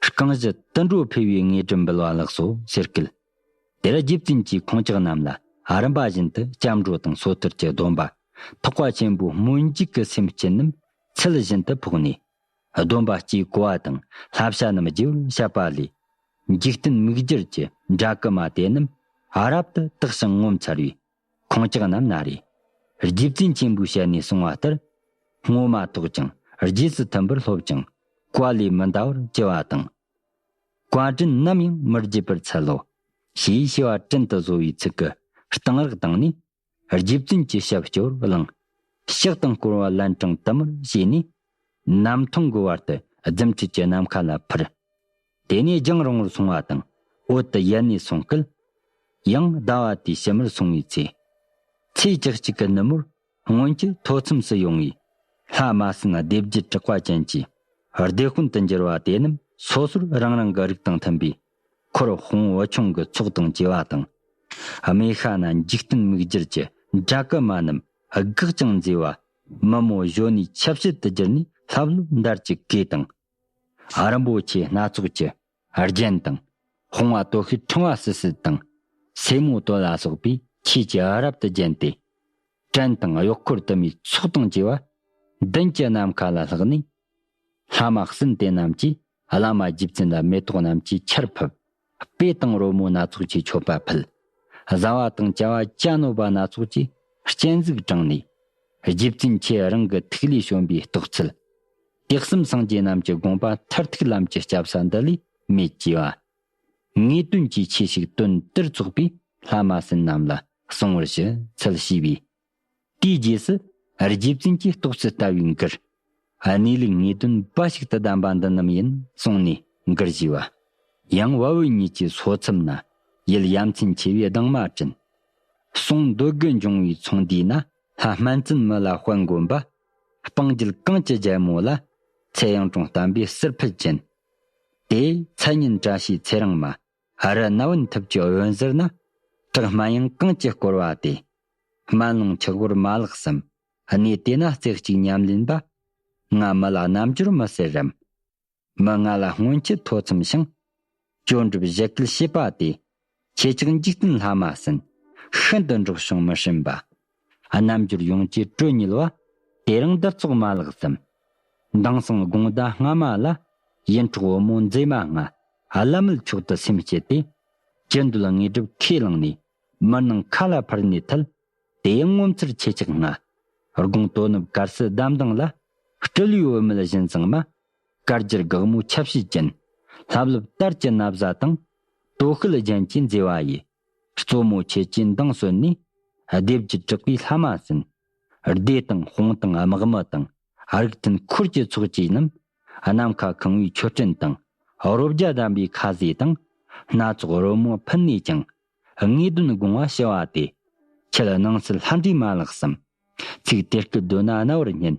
རྐང་བཞི་དུད་འགྲོ་འཕེལ་བའི་དངོས་གྲུབ་འབུལ་བ་ལགས་སོ་ཟེར་སྐད། དེར་རྗེ་བཙུན་གྱིས་ཁོང་ཅག་རྣམས་ལ་རིམ་པ་བཞིན་དུ་སྐྱབས་འགྲོ་དང་སོ་ཐར་གྱི་སྡོམ་པ། ཐེག་པ་ཆེན་པོའི་སྨོན་འཇུག་གི་སེམས་ཅན་རྣམས་ཚུལ་བཞིན་དུ་ཕོག་ནས། སྡོམ་པ་སྤྱིའི་གོ་བ་དང་བསླབ་བྱ་རྣམས་བརྗེ་བར་བཤད་པ་ལས། འཇིག་རྟེན་མིག་སྦྱར་གྱི་འདྲ་སྐུ་མ་དེ་རྣམས་རབ་ཏུ་དག་ཞིང་ངོ་མཚར་བས། ཁོང་ཅག་རྣམས་ན་རེ། རྗེ་བཙུན་ཆེན་པོའི་ཞལ་ནས་གསུངས་པ་ལྟར། སྔོན་མ་ཐོག་ཅིང་རྗེས་སུ་མཐུན་པར་སློབ་ཅིང་བཀའ་ལས་མི་འདའ་བར་བགྱི་བ་དང་། བཀའ་དྲིན་ནམ་ཡང་མི་བརྗེད་པར་འཚལ་ལོ། ཞེས་ཞུ་བ་དྲིན་དུ་གཟོ་བའི་ཚིག་གི་གཏང་རག་བཏང་ནས། རྗེ་བཙུན་གྱི་ཞབས་སྐྱོར་བླངས། ཕྱག་དང་སྐོར་བ་ལན་གྲངས་དུ་མར་བྱས་ནས། གནམ་ཐང་གི་བར་དུ་རྫུ་འཕྲུལ་གྱི་ནམ་མཁའ་ལ་འཕུར། དེ་ནས་རྒྱང་རིང་བོར་སོང་བ་དང་། འོད་དུ་ཡལ་ནས་སོང་སྐད། ཡང་ཟླ་བ་དེའི་ཕྱི་མར་སོང་བའི་ཚེ། ཚེས་བཅུ་གཅིག་གི་ནུབ་མོར་སྔོན་ཆད་ཐོ་འཚམས་སུ་ཡོང་བའི་ལྷ་མ་སྲིན་སྡེ་བརྒྱད་དྲེགས་པ་ཅན་གྱི་སྡེ་དཔོན་དུ་འགྱུར་བ་དེ་རྣམས་སོ་སོར་རང་རང་གི་རིགས་དང་མཐུན་པའི་འཁོར་དཔུང་བོ་ཆུང་གི་ཚོགས་དང་བཅས་པ་དང་། མེ་ཤ་ན་འཇིག་རྟེན་མིག་སྦྱར་གྱི་འདྲ་སྐུ་མ་རྣམས་དགག་ཅིང་མཛེས་པ། མི་མོ་གཞོན་ནུའི་ཆབ་བྱད་དུ་གྱུར་ནས་ལྷབ་ལྷུབ་འདར་གྱི་གོས་དང་། རིན་པོ་ཆེ་སྣ་ཚོགས་ཀྱི་རྒྱན་དང་། ཧོང་བ་དོ་ཤལ་ཕྲེང་བ་སིལ་སིལ་དང་། སེ་མོ་དོ་ལ་སོགས་པའི་ཆས་ཀྱིས་རབ་ཏུ་བརྒྱན་ཏེ། བྲན་དང་གཡོག་འཁོར་དུ་མའི་ཚོགས་དང་བཅས་པ་མདུན་གྱི་ནམ་མཁའ་ལ་ལྷགས་ནས། ལྷ་མ་སྲིན་དེ་རྣམས་ཀྱིས་བླ་མ་རྗེ་བཙུན་ལ་མེ་ཏོག་རྣམས་ཀྱིས་ཆར་ཕབ། སྤོས་དང་རོལ་མོ་སྣ་ཚོགས་ཀྱིས་མཆོད་པ་ཕུལ། བཟའ་བ་དང་བཅའ་བ་གྱ་ནོམ་པ་སྣ་ཚོགས་ཀྱིས་སྤྱན་གཟིགས་དྲངས་ནས། རྗེ་བཙུན་ཁྱེད་རང་གི་ཐུགས་ལས་བྱོན་པའི་རྟོགས་ཚུལ། དུས་གསུམ་སངས་རྒྱས་རྣམས་ཀྱི་དགོངས་པ་མཐར་ཐུག་ལམ་གྱི་སྐྱབས་ས་འདི་ལས་མེད་ཅེས་པ། ངེས་དོན་གྱི་ཆོས་ཤིག་དོན་དེར་ཚོགས་པས་ལྷ་མ་སྲིན་རྣམས་ལ་གསུང་བར་ཞུ་འཚལ་ཞེས་པས། དེའི་རྗེས་སུ་རྗེ་བཙུན་གྱི་རྟོགས་ཚུལ་ལྟ་བུའི་མགུར། གནས་ལུགས་ངེས་དོན་འབའ་ཞིག་ཏུ་གདམས་པ་འདི་རྣམས་ཡིན་གསུངས་ནས་མགུར་བཞེས་པ། ཡང་བལ་བོད་གཉིས་ཀྱི་སོ་མཚམས་ན། ཡུལ་ཡ་མཚན་ཆེ་བའི་ལྡང་མ་སྤྲིན། ཟོང་འདོད་དགུ་འབྱུང་བའི་ཚོང་འདིའི་ན། ལྷ་སྨན་བཙུན་མི་ལ་དཔལ་མགོན་པ། སྤང་རྒྱུད་གངས་ཀྱི་རྒྱལ་མོ་ལ། ཚེ་ཡང་དྲུང་བསྟན་པའི་ཟུར་ཕུད་ཅན། དེ་མཚན་ཉིད་བཀྲ་ཤིས་ཚེ་རིང་མ། རི་ན་བུན་ཐུབ་ཀྱི་འོད་ཟེར་ན། བྲག་སྨན་ཡང་གངས་ཀྱིས་བསྐོར་བ་དེ། སྨན་ལུང་ཆུ་བོར་མ་ལགས་སམ། གནས་དེ་ན་རྩེ་གཅིག་ཉམས་ལེན་པ། ང་མི་ལ་རྣམ་འགྱུར་མི་ཟེར་རམ། མི་ང་ལ་སྔོན་ཆད་ཐོ་འཚམ་ཞིང་། སྐྱོན་འགྲུབ་བཞད་གད་བྱེད་པ་དེ། ཁྱེད་ཅག་འཇིག་རྟེན་ལྷ་མ་ཟིན། ཤིན་ཏུ་འགྲོགས་བྱུང་མི་སྲིན་པ། རྣམ་འགྱུར་ཡོངས་ཀྱི་དྲོད་ཉིལ་བ། དེ་རིང་འདིར་ཚོགས་མ་ལགས་སམ། མདང་སང་དགོང་ཟླ་སྔ་མ་ལ། ཡིད་འཕྲོག་བུ་མོ་མཛེས་མ་ང་། བླ་མེད་མཆོག་ཏུ་སེམས་བསྐྱེད་དེ། ཅི་འདོད་དངོས་གྲུབ་ཁས་བླངས་ནས། མི་སྣང་ཁ་ལ་འཕུར་ནས་ཐལ། དེ་ཡང་ངོ་མཚར་ཆེ་ཆག་ང་། དགོང་དོ་ནུབ་དཀར་སེར་འདམ་དང་ལ། སྤྲུལ་བའི་བུད་མེད་བཞིན་བཟང་མ། དཀར་སྒྱུར་དགག་མོའི་ཆབ་བྱེད་ཅན། ལྷབ་ལྷུབ་དར་གྱི་ན་བཟའ་དང་། དོ་ཤལ་རྒྱན་གྱི་མཛེས་པ་ཡིས། གཙོ་མོ་ཁྱེད་ཀྱི་མདངས་གསོལ་ནས། སྡེབ་ཀྱི་དྲེགས་པའི་ལྷ་མ་ཟིན། སྡེ་དང་དཔུང་དང་དམག་མི་དང་། རིགས་མཐུན་འཁོར་གྱི་ཚོགས་ཀྱིས་རྣམས། ནམ་མཁའ་ཁང་བའི་མཆོད་སྤྲིན་དང་། རོ་བརྒྱ་བསྡམས་པའི་ཁ་ཟས་དང་། སྣ་ཚོགས་རོལ་མོ་ཕུལ་ནས་ཀྱང་། ངེས་དོན་དགོངས་པ་ཞུ་བ་དེ། ཁྱེད་སྣང་སྲིད་ལྷ་འདྲེས་མ་ལགས་སམ། ཚིག་དེ་སྐད་འདོན་ན་རྣ་བར་སྙན།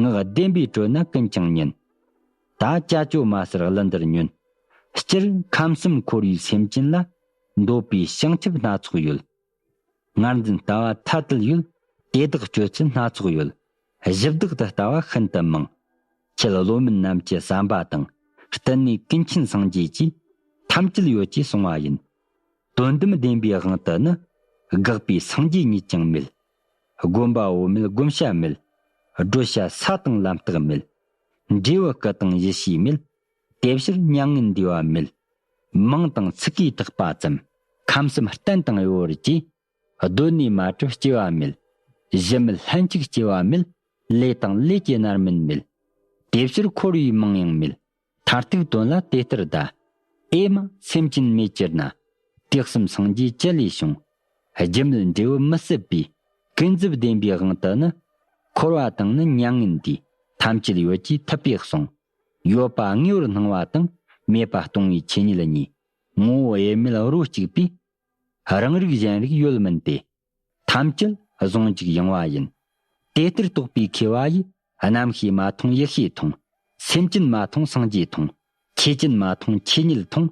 ངག་བདེན་པའི་དྲོད་ན་ཀུན་ཀྱང་ཉན། ད་ཅ་ཅོ་མ་ཟེར་གླུ་འདིར་ཉོན། སྤྱིར་ཁམས་གསུམ་འཁོར་བའི་སེམས་ཅན་ལ། འདོད་པའི་བྱང་ཆུབ་སྣ་ཚོགས་ཡོད། ངར་འཛིན་ལྟ་བ་ཐ་དད་ཡོད། དེ་དག་སྤྱོད་ཚུལ་སྣ་ཚོགས་ཡོད། གཞི་བདག་ཏུ་ལྟ་བ་ཤིན་ཏུ་མང་། ཁྱེད་བློ་མིན་རྣམས་ཀྱི་བསམ་པ་དང་། གཏན་ནས་ཀུན་མཁྱེན་སངས་རྒྱས་ཀྱིས། ཐམས་ཅད་ཡོད་ཅེས་གསུང་བ་ཡིན། དོན་དམ་བདེན་པའི་དབང་དུ་ནི། དགག་པའི་སངས་རྒྱས་ཉིད་ཀྱང་མེད། བསྒོམ་པ་འོག་མེད་བསྒོམ་བྱ་མེད། བགྲོད་བྱ་ས་དང་ལམ་རྟགས་མེད། འབྲས་བུ་སྐུ་དང་ཡེ་ཤེས་མེད། དེ་ཕྱིར་མྱ་ངན་འདས་པ་མེད། མིང་དང་ཚིག་གིས་བཏགས་པ་ཙམ། ཁམས་གསུམ་གཏན་དང་ཡོད་བར་གྱིས། གདོད་ནས་མ་གྲུབ་སྐྱེ་བ་མེད། གཞི་མེད་ལྷན་ཅིག་སྐྱེ་བ་མེད། ལས་དང་ལས་ཀྱི་རྣམ་སྨིན་མེད། དེ་ཕྱིར་འཁོར་བའི་མིང་ཡང་མེད། མཐར་ཐུག་དོན་ལ་དེ་ལྟར་གདའ། ཨེ་མ་སེམས་ཅན་མེད་གྱུར་ན། དུས་གསུམ་སངས་རྒྱས་ཅི་ལས་བྱུང་། རྒྱུ་མེད་འབྲས་བུ་མི་སྲིད་པའི། ཀུན་རྫོབ་བདེན་པའི་དབང་དུ་ནི། འཁོར་བ་དང་ནི་མྱ་ངན་འདས། ཐམས་ཅད་ཡོད་ཅེས་ཐུབ་པས་གསུངས། ཡོད་པ་དངོས་པོར་སྣང་བ་དང་། མེད་པ་སྟོང་བའི་ཆོས་ཉིད་གཉིས། ངོ་བོ་དབྱེར་མེད་རོ་གཅིག་པའི། རང་རིག་གཞན་རིག་ཡོད་མིན་ཏེ། ཐམས་ཅད་ཟུང་འཇུག་ཡངས་པ་ཡིན། དེ་ལྟར་རྟོགས་པའི་མཁས་པ་ཡིས། རྣམ་ཤེས་མ་མཐོང་ཡེ་ཤེས་མཐོང་། སེམས་ཅན་མ་མཐོང་སངས་རྒྱས་མཐོང་། ཆོས་ཅན་མ་མཐོང་ཆོས་ཉིད་མཐོང་།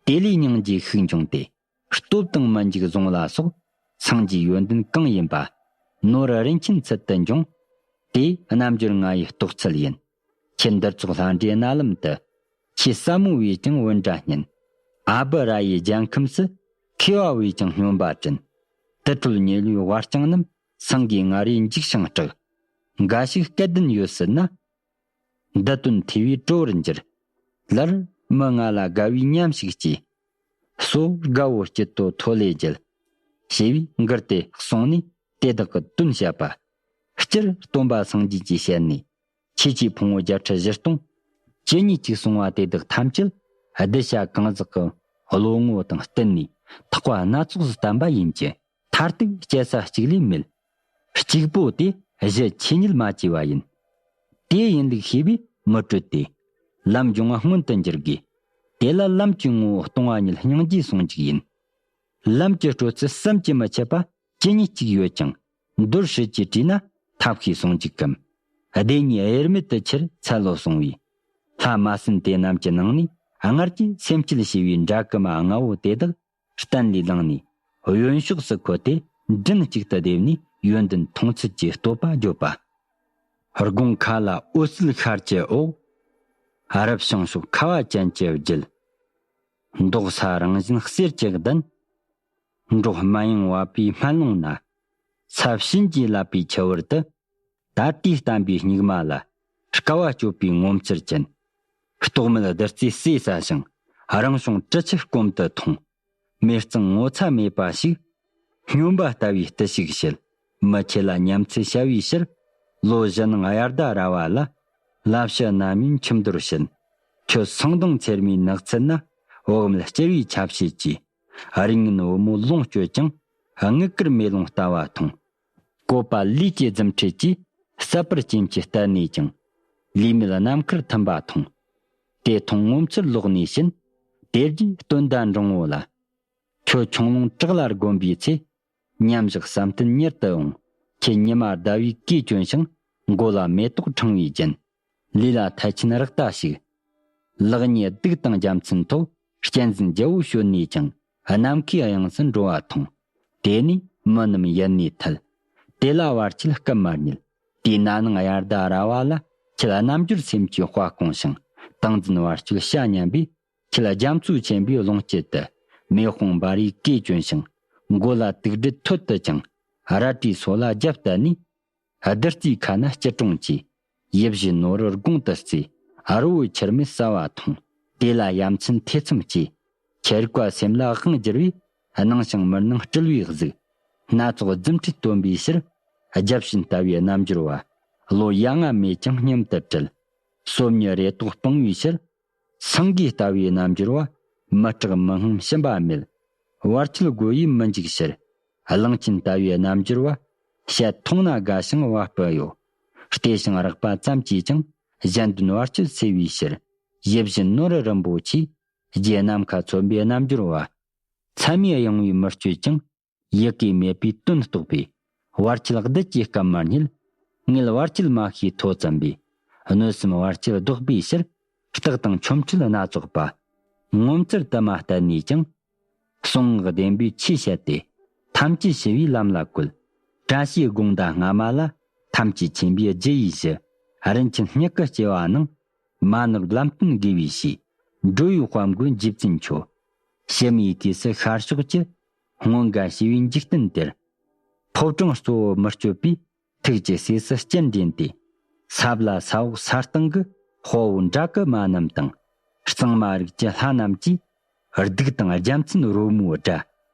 དེ་ལས་སྙིང་རྗེ་ཤུགས་འབྱུང་སྟེ། སྟོབས་དང་མི་འཇིགས་གཟུངས་ལ་སོགས། སངས་རྒྱས་ཡོན་ཏན་གང་ཡིན་པ། ནོར་རིན་ཆེན་ཚུལ་དུ་འབྱུང་། དེ་རྣལ་འབྱོར་ང་ཡི་རྟོགས་ཚུལ་ཡིན། ཁྱེད་འདིར་ཚོགས་ལྷ་འདྲེ་རྣ་ལམ་དུ། ཆོས་ཟབ་མོ་བས་ཀྱང་འོན་སྒྲ་སྙན། ཨ་བུ་ར་ཡི་རྒྱལ་ཁམས་སུ། མཁས་པ་བས་ཀྱང་སྨྱོན་པ་དྲན། དུར་ཁྲོད་ཉེ་ལུས་བར་རྐྱང་རྣམས། སངས་རྒྱས་ང་རས་འཇིགས་ཤིང་སྐྲག། འགའ་ཞིག་སྐལ་ལྡན་ཡོད་སྲིད་ན། འདི་དོན་ཐོས་པས་གྲོལ་བར་འགྱུར། ལར་མི་ང་ལ་དགའ་བའི་ཉམས་ཤིག་ཅེས། སོ་དགའ་བོ་སྐྱིད་དོ་ཐོ་ལེ་རྒྱལ། ཞེས་པས་མགུར་དེ་གསུངས་ནས་དེ་དག་གི་དོན་བཤད་པ། སྤྱིར་སྟོན་པ་སངས་རྒྱས་ཀྱི་ཞལ་ནས། ཆོས་ཀྱི་ཕུང་པོ་བརྒྱད་ཁྲི་བཞི་སྟོང་། ཇི་སྙེད་ཅིག་གསུངས་པ་དེ་དག་ཐམས་ཅད་གདུལ་བྱ་གང་ཟག་གི་བློ་ངོ་དང་བསྟུན་ནས་ཐེག་པ་སྣ་ཚོགས་སུ་བསྟན་པ་ཡིན་གྱི། མཐར་ཐུག་སྐྱེལ་ས་གཅིག་ལས་མེད། གཅིག་པོ་དེ་གཞི་ཆོས་ཉིད་མ་སྐྱེས་པ་ཡིན། དེ་ཡིན་ལུགས་ཤེས་པས་མི་གྲོལ་ཏེ། ལམ་སྦྱོང་བ་སྔོན་དུ་འགྱུར་དགོས། དེ་ལ་ལམ་གྱི་ངོ་བོ་སྟོང་པ་ཉིད་སྙིང་རྗེའི་ཟུང་འཇུག་ཡིན། ལམ་གྱི་སྤྲོ་ཚུལ་བསམ་གྱིས་མི་ཁྱབ་པ་ཇི་སྙེད་ཅིག་ཡོད་ཀྱང་། མདོར་བསྡུས་ཀྱིས་དྲིས་ན་ཐབས་ཤེས་ཟུང་འཇུག་གམ། བདེན་གཉིས་དབྱེར་མེད་དུ་ཁྱེར་འཚལ་ལོ་གསུངས་པས། ལྷ་མ་སྲིན་དེ་རྣམས་ཀྱི་ནང་ནས་སྔར་གྱི་སེམས་བསྐྱེད་བྱས་པའི་འདྲ་སྐུ་མ་ལྔ་བོ་དེ་དག་གཏན་ལས་བླངས་ནས་གཡོན་ཕྱོགས་སུ་འཁོད་དེ་མགྲིན་གཅིག་ཏུ་བསྡེབས་ནས་ཡོན་ཏན་མཐོང་ཚུལ་གྱི་བསྟོད་པ་བརྗོད་པ། དགོང་ཁ་ལ་འོད་ཟིལ་ཤར་གྱི་འོག། རབ་བྱུང་ཕྱོགས་ཁ་བ་ཅན་གྱི་རྒྱུད། མདོག་སྔོ་རིང་བཞིན་གསེར་གྱི་གདན། འབྲོག་སྨན་གཡང་བབས་པའི་སྨན་ལུང་ན། ཚ་བྱིན་གྱིས་བརླབས་པའི་ཆུ་བུར་དུ། ད་ལྟའི་བསྟན་པའི་སྙིགས་མ་ལ། དཀའ་བ་སྤྱོད་པའི་ངོ་མཚར་ཅན། རྟོག་མེད་བདུད་རྩིའི་ཟས་ཟ་ཞིང་། རང་བྱུང་དྲི་ཆུ་སྐོམ་དུ་འཐུང་། མེ་གཙང་ངོ་ཚ་མེད་པ་ཞིག། སྨྱོན་པ་ལྟ་བུའི་བརྟུལ་ཞུགས་བྱེད། མི་ཁྱེད་ལ་ཉམས་ཚོད་བྱ་བའི་ཕྱིར། ལོ་བཞི་ནང་དབྱར་ཟླ་ར་བ་ལ། ལ་ཕྱི་ནམ་ཡིན་ཁྱིམ་དུར་བྱེད། ཁྱོད་སང་གདོང་ཚེར་མའི་ནགས་ཚལ་ན། འོག་མིན་སྐྱེ་བའི་ཆ་བྱད་ཀྱིས། རིགས་ངན་བུ་མོ་ལོངས་སྤྱོད་ཅིང་། དངུལ་དཀར་མེ་ལོང་ལྟ་བ་འཐུང་། བཀོད་པ་ལས་ཀྱི་རྫུ་འཕྲུལ་གྱིས། བསད་པར་སྐྱེམས་ཀྱི་གཏད་ནས་ཀྱང་། ལུས་མེད་རྣམ་མཁར་ཐིམ་པ་མཐོང་། དེ་མཐོང་ངོ་མཚར་ལོག་ནས་ཕྱིན། དེ་རྗེས་སྟོན་ཟླ་འབྲིང་བོ་ལ། ཁྱོད་ཁྱུང་ལུང་བྲག་ལ་བསྒོམས་པའི་ཚེ། མཉམ་བཞག་བསམ་གཏན་མྱུར་དུ་འོང་། སྤྲིན་ཉི་མ་ཟླ་བའི་གོས་གྱོན་ཞིང་། མགོ་ལ་མེ་ཏོག་ཕྲེང་བའི་རྒྱན། ལུས་ལ་ཐལ་ཆེན་རཀྟ་ཞིག། ལེགས་ཉེས་གདུགས་དང་རྒྱལ་མཚན་ཐོག། གཅན་གཟན་རྒྱལ་པོ་བྱོན་ནས་ཀྱང་། ནམ་མཁའི་དབྱིངས་སུ་འགྲོ་བ་མཐོང་། དེ་ནས་མི་རྣམས་ཡལ་ནས་ཐལ། དེ་ལ་བར་ཆད་སྐབས་མ་རྙེད། དེས་ན་ནིང་དབྱར་ཟླ་ར་བ་ལ། ཁྱེད་རྣལ་འབྱོར་སེམས་ཀྱི་དཔལ་སྐོང་ཞིང་། ཏིང་འཛིན་བར་གཅོད་བྱ་སྙམ་པའི། ཁྱེད་རྒྱ་མཚོ་ཆེན་པོའི་ཀློང་དཀྱིལ་དུ། མེ་དཔུང་འབར་བའི་གོས་གྱོན་ཞིང་། མགོ་ལ་དུག་སྦྲུལ་ཐོད་དུ་བཅིངས། རལ་གྲིའི་སོ་ལ་རྒྱབ་བསྟན་ནས། བདུད་རྩིའི་ཁ་ན་སྐྱིལ་ཀྲུང་བཅས། ཡིད་བཞིན་ནོར་བུར་དགོངས་ཏུ་གསོལ། རི་བོ་ཁྱུར་མིད་གསལ་བ་མཐོང་། དེ་ལ་ཡ་མཚན་ཐེ་ཚོམ་སྐྱེས། ཁྱེད་རིག་པ་སེམས་ལ་དབང་བསྒྱུར་བས། སྣང་ཞིང་མི་སྣང་སྤྲུལ་བའི་གཟུགས། སྣ་ཚོགས་རྫུ་འཕྲུལ་སྟོན་པའི་ཕྱིར། བརྒྱ་བྱིན་ལྟ་བུའི་རྣལ་འབྱོར་བ། ལོ་ཡ་ལྔ་མེད་ཀྱང་སྙམ་དུ་དྲིལ། སོམ་ཉི་རེ་དོགས་སྤང་བའི་ཕྱིར། སེང་གེ་ལྟ་བུའི་རྣལ་འབྱོར་བ། མི་སྐྲག་མི་སྔངས་ཞུམ་པ་མེད། བར་ཆད་རྒོལ་བས་མི་འཇིགས་ཕྱིར། གླང་ཆེན་ལྟ་བུའི་རྣལ་འབྱོར་བ། བཤད་མཐོང་ན་དགའ་ཞིང་བ་སྤུ་གཡོ། བལྟས་ཤིང་རེག་པ་ཙམ་གྱིས་ཀྱང་། གཞན་དོན་བར་ཆད་སེལ་བའི་ཕྱིར། ཡིད་བཞིན་ནོར་རིན་པོ་ཆེ། རྗེ་ནམ་མཁའ་མཚོན་པའི་རྣལ་འབྱོར་བ། མཚན་མའི་གཡེང་བས་མི་སྐྱོ་ཅིང་། ཡི་གེ་མེད་པའི་དོན་རྟོགས་པའི། བར་ཆད་བདུད་ཀྱི་སྐབས་མ་རྙེད། ངེད་བར་ཆད་མ་ཤེས་མཐོ་བཙུན་པའི། གནོད་སེམས་བར་ཆད་བཟློག་པའི་ཕྱིར། རྟགས་དང་ཆོ་འཕྲུལ་སྣ་ཚོགས་པ། ངོ་མཚར་དུ་མ་བསྟན་ནས་ཀྱང་། གསུང་ངག་བདེན་པའི་ཆོས་བཤད་དེ། ཐམས་ཅད་ཞི་བའི་ལམ་ལ་བཀོད། བཀྲ་ཤིས་དགོངས་དག་སྔ་མ་ལ། ཐམས་ཅད་མཁྱེན་པའི་རྒྱུ་ཡི་གཞི། རིན་ཆེན་སྙིང་གི་སྐྱེ་བ་ནང་། མ་ནོར་ལམ་སྟོན་དགེ་བའི་བཤེས། འགྲོ་བའི་དཔལ་མགོན་རྗེ་བཙུན་མཆོག། ཕྱི་མའི་དུས་སུ་ཤར་ཕྱོགས་ཀྱི། སྔོན་འགའ་ཞི་བའི་འཇིག་རྟེན་དེར། ཕོ་བྲང་གཙོ་བོ་མི་བསྐྱོད་པའི། ཐུགས་ཀྱི་སྲས་སུ་སྤྱན་འདྲེན་ཏེ། ས་བླ་ས་འོག་ས་སྟེང་གི། དཔའ་བོ་འདྲ་སྐུ་མ་རྣམས་དང་། གཙང་མ་རིགས་ཀྱི་ལྷ་རྣམས་ཀྱིས། གདུགས་དང་རྒྱལ་མཚན་རོལ་མོའི་སྒྲ།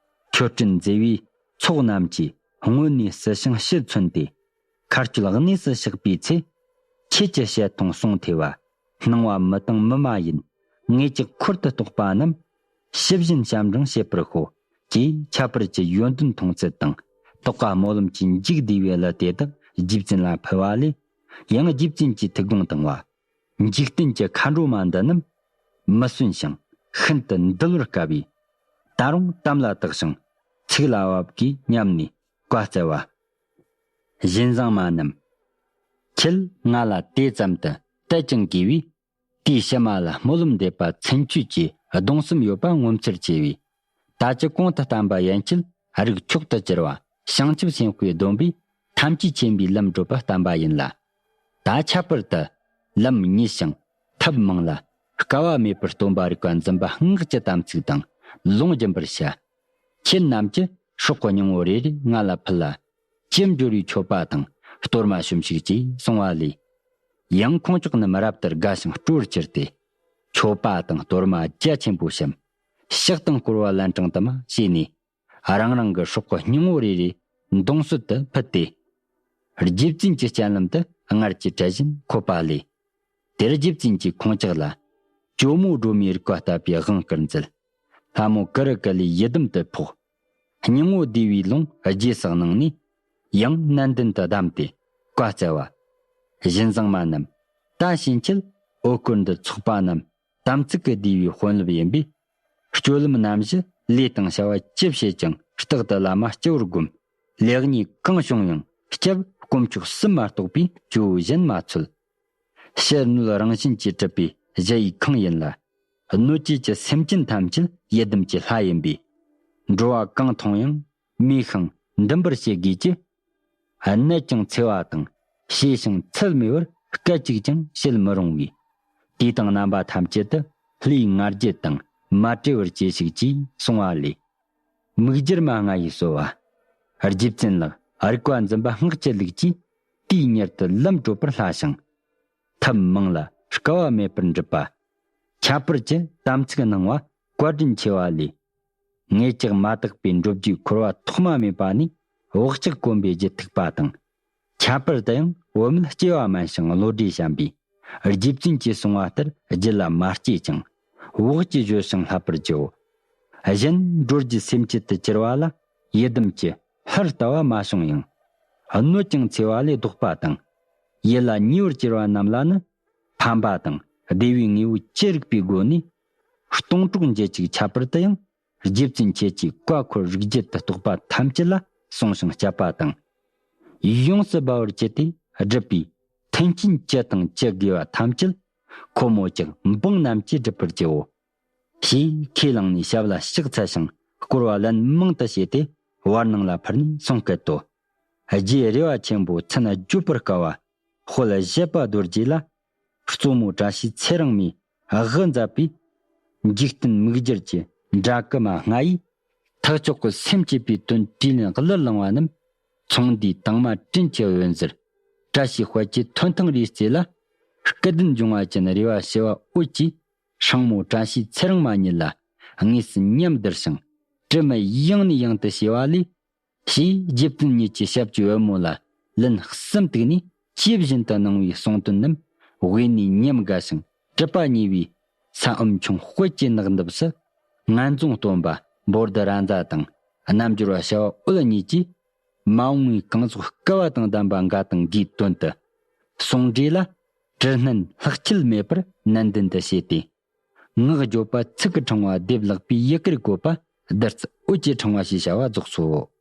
མཆོད་སྤྲིན་མཛེས་པའི་ཚོགས་རྣམས་ཀྱིས། སྔོན་ནས་བསུ་ཞིང་ཕྱིར་མཚོན་ཏེ། མཁའ་སྤྱོད་གནས་སུ་གཤེགས་པའི་ཚེ། ཁྱེད་ཀྱི་བཤད་མཐོང་གསུང་ཐོས་པ། སྣང་བ་མི་དང་མི་མ་ཡིན། ངེད་ཅག་འཁོར་དུ་གཏོགས་པ་རྣམས། ཕྱི་བཞིན་བྱམས་སྦྲང་བྱེད་པར་ཤོག་ཅེས་ཁྱད་པར་གྱི་ཡོན་ཏན་མཐོང་ཚུལ་དང་། རྟོགས་པ་སྨོན་ལམ་གྱིས་མཇུག་བསྡུས་པའི་གླུ་དེ་དག་རྗེ་བཙུན་ལ་ཕུལ་བ་ལས། ཡང་རྗེ་བཙུན་གྱིས་ཐུགས་དགོངས་དང་བ། འཇིག་རྟེན་གྱི་མཁའ་འགྲོ་མ་འདི་རྣམས། མི་གསོན་ཞིང་ཤིན་ཏུ་འདུལ་བར་དཀའ་བས། ད་རུང་གཏམ་ལ་དག་ཞིང་ཚིག་ལ་བབ་དགོས་སྙམ་ནས་བཀའ་སྩལ་བ། གཞན་བཟང་མ་རྣམས། ཁྱེད་ང་ལ་དེ་ཙམ་དུ་དད་ཅིང་གུས་པས། དེའི་ཕྱི་མ་ལ་སྨོན་ལམ་འདེབས་པ་ཚུན་ཆོད་ཀྱི་གདུང་སེམས་ཡོད་པ་ངོ་མཚར་ཆེ་བས། ད་ཅི་གོང་དུ་བསྟན་པ་ཡན་ཆད་རིགས་མཆོག་ཏུ་གྱུར་པ་བྱང་ཆུབ་སེམས་དཔའི་སྡོམ་པས་ཐམས་ཅད་མཁྱེན་པའི་ལམ་བགྲོད་པ་བསྟན་པ་ཡིན་ལ། ད་ཁྱད་པར་དུ་ལམ་ཉེས་ཤིང་ཐབས་མང་ལ་དཀའ་བ་མེད་པར་སྟོན་པ་རིག་པ་འཛིན་པ་སྔགས་ཀྱི་དམ་ཚིག་དང་ལུང་སྦྱིན་པར་བྱ། ཁྱེད་རྣམས་ཀྱི་སྲོག་གི་སྙིང་པོ་རེ་རེ་ང་ལ་ཕུལ་ལ། ཅི་འབྱོར་བའི་མཆོད་པ་དང་གཏོར་མ་ཞུམ་ཞིག་ཅེས་གསུང་བ་ལས། ཡང་ཁོང་ཅག་རྣམས་རབ་ཏུ་དགའ་ཞིང་སྤྲོ་བར་གྱུར་ཏེ། མཆོད་པ་དང་གཏོར་མ་རྒྱ་ཆེན་པོ་བཤམས། ཕྱག་དང་བསྐོར་བ་ལན་གྲངས་དུ་མ་བྱས་ནས། རང་རང་གི་སྲོག་གི་སྙིང་པོ་རེ་རེ་མདུང་སོད་དུ་ཕུལ་ཏེ། རྗེ་བཙུན་གྱི་སྤྱན་ལམ་དུ་སྔར་གྱི་གྲལ་བཞིན་འཁོད་པ་ལས། དེར་རྗེ་བཙུན་གྱིས་ཁོང་ཅག་ལ། ཇོ་མོ་སྒྲོལ་མའི་རིག་པ་ལྟ་བུའི་དབང་བསྐུར་མཛད། ལྷ་མོ་ཀུ་རུ་ཀུ་ལུས་ཡི་དམ་དུ་ཕོག་སྙིང་པོ་བསྡུས་པའི་ལུང་རྗེས་སུ་གནང་ནས། ཡང་ནན་ཏན་དུ་གདམས་ཏེ་བཀའ་སྩལ་བ། གཞན་བཟང་མ་རྣམས། ད་ཕྱིན་ཆད་འོད་སྐུར་འདི་ཚོགས་པ་རྣམས་དམ་ཚིག་གི་བསྡུས་པའི་དཔོན་སློབ་ཡིན་པས། སྤྱོད་ལམ་རྣམ་བཞི་ལས་དང་བྱ་བ་ཅི་བྱེད་ཀྱང་རྟག་ཏུ་བླ་མ་སྤྱི་བོར་བསྒོམ། ལེགས་ཉེས་གང་བྱུང་ཡང་སྐྱབས་དཀོན་མཆོག་གསུམ་མ་གཏོགས་པའི་ཇོ་བོ་གཞན་མ་འཚོལ། ཕྱི་སྣོད་རང་བཞིན་གྱིས་གྲུབ་པའི་གཞལ་ཡས་ཁང་ཡིན་ལ། སྣོད་བཅུད་ཀྱི་སེམས་ཅན་ཐམས་ཅད་ཡི་དམ་གྱི་ལྷ་ཡིན་པས། འགྲོ་བ་གང་མཐོང་ཡང་མོས་ཤིང་འདུན་པར་བྱེད་དགོས་ཀྱི། གནད་ཀྱང་འཚེ་བ་དང་ཞེ་ཞིང་ཚད་མེད་པར་སྐད་ཅིག་ཀྱང་བྱེད་མི་རུང་བས། དུས་དང་རྣམ་པ་ཐམས་ཅད་དུ་ལྷའི་ང་རྒྱལ་དང་མ་བྲལ་བར་གྱིས་ཤིག་ཅེས་གསུང་བ་ལས། མིག་སྒྱུར་མ་ལྔ་ཡིས་གསོལ་བ། རྗེ་བཙུན་ལགས། རིག་པ་འཛིན་པ་སྔགས་ཀྱི་ལུགས་ཀྱིས་དུས་མྱུར་དུ་ལམ་བགྲོད་པར་སླ་ཞིང་། ཐབས་མང་ལ་དཀའ་བ་མེད་པར་འགྲུབ་པ། ཁྱད་པར་གྱི་དམ་ཚིག་གནང་བ་བཀའ་དྲིན་ཆེ་བ་ལས། ངེད་ཅག་མ་དག་པའི་འགྲོ་རྒྱུའི་འཁོར་བ་ཐོག་མ་མེད་པ་ནས་བག་ཆགས་གོམས་པའི་རྒྱུ་ཐུག་པ་དང་། ཁྱད་པར་དུ་ཡང་བུད་མེད་སྐྱེ་བ་དམན་ཞིང་བློ་གྲོས་ཞན་པས། རྗེ་བཙུན་གྱིས་གསུང་བ་ལྟར་རྒྱུད་ལ་མ་སྐྱེས་ཀྱང་། བོགས་ཀྱིས་བཞོས་ཤིང་བསླབ་པར་བགྱིའོ། གཞན་འགྲོ་རྒྱུ་སེམས་ཅན་དུ་གྱུར་པ་ལ་ཡི་དམ་གྱི་ལྷར་ལྟ་བ་མ་བྱུང་ཡང་། གནོད་ཅིང་འཚེ་བ་ལས་ལྡོག་པ་དང་། ཡིད་ལ་ཉེ་བར་གྱུར་པ་རྣམས་ལ་ནི། ཕན་པ་དང་བདེ་བའི་དངོས་པོ་ཅི་རིགས་པའི་སྒོ་ནས། སྟོང་གྲོགས་འབྱེད་ཅིག་ཁྱད་པར་དུ་ཡང་། རྗེ་བཙུན་ཁྱེད་ཀྱིས་བཀའ་འཁོར་རིགས་རྒྱུད་དུ་གཏོགས་པ་ཐམས་ཅད་ལ་གསུངས་ཤིང་བསྐྱབས་པ་དང་། ཡོངས་སུ་སྦ་བར་བགྱིས་ཏེ་བསྒྲུབས་པའི་མཐུན་རྐྱེན་ཅི་དང་ཅི་དགོས་པ་ཐམས་ཅད་ཁོ་མོ་ཅག་འབངས་རྣམས་ཀྱིས་སྒྲུབ་པར་བགྱིའོ། ཞེས་ཁས་བླངས་ནས་ཞབས་ལ་ཕྱག་འཚལ་ཞིང་བསྐོར་བ་ལན་མང་དུ་བྱས་ཏེ་བར་སྣང་ལ་ཕུལ་ནས་གསུང་སྐད་དོ། རྗེ་རེ་བ་ཆེན་པོ་མཚན་བརྗོད་པར་དཀའ་བ་དཔལ་བཞད་པ་རྡོ་རྗེ་ལ། གཙོ་མོ་བཀྲ་ཤིས་ཚེ་རིང་མའི་དབུ་མཛད་པའི་འཇིག་རྟེན་མིག་སྒྱུར་གྱི་འདྲ་སྐུ་མ་ལྔ་ཡིས་ཐེག་མཆོག་གི་སེམས་བསྐྱེད་པའི་དོན་དྲིས་ལན་གླུར་བླངས་པ་རྣམས་ཚོང་འདུས་དང་མ་བྲིན་གྱི་འོད་ཟེར། བཀྲ་ཤིས་དཔལ་གྱི་ཐོན་ཐང་རིའི་རྩེ་ལ། སྐུ་ལྡན་འབྱུང་བ་ཅན་རེ་བ་ཞི་བ་འོད་ཀྱིས་སྲིང་མོ་བཀྲ་ཤིས་ཚེ་རིང་མ་ཉིད་ལ་དངོས་སུ་ཉམས་བསྡུར་ཞིང་དྲི་མེད་ཡང་ནས་ཡང་དུ་བྱས་པ་ལས། ཞེས་རྗེ་བཙུན་ཉིད་ཀྱི་ཞབས་ཀྱི་པད་མོ་ལ་ལན་གསུམ་བཏུགས་ནས་ཇི་བཞིན་དུ་གནང་བའི་གསུང་དོན་རྣམས་དབུས་ནས་ཉམས་དགའ་ཞིང་གྲུབ་པ་ཉེ་བའི་ས་ཨམ་ཆུང་དཔལ་གྱི་ནགས་འདབས་སུ་ངན་རྫོང་སྟོན་པ་འབོར་དུ་ར་མཛའ་དང་རྣལ་འབྱོར་བ་ཞི་བ་འོད་གཉིས་ཀྱིས་མ་འོངས་པའི་གང་ཟག་སྐལ་བ་དང་ལྡན་པ་འགའ་དང་འགའི་དོན་དུ་གསུང་འགྲེལ་ལ་དྲི་སྣོན་ལྷག་ཆད་མེད་པར་ནན་ཏན་དུ་བྱས་ཏེ། ངག་བརྗོད་པ་ཚིག་གི་ཕྲེང་བ་ལྡེབ་ལེགས་པའི་ཡི་གེར་བཀོད་པ་བདུད་རྩི་འོད་ཀྱི་ཕྲེང་བ་ཞེས་བྱ་བ་རྫོགས་སོ།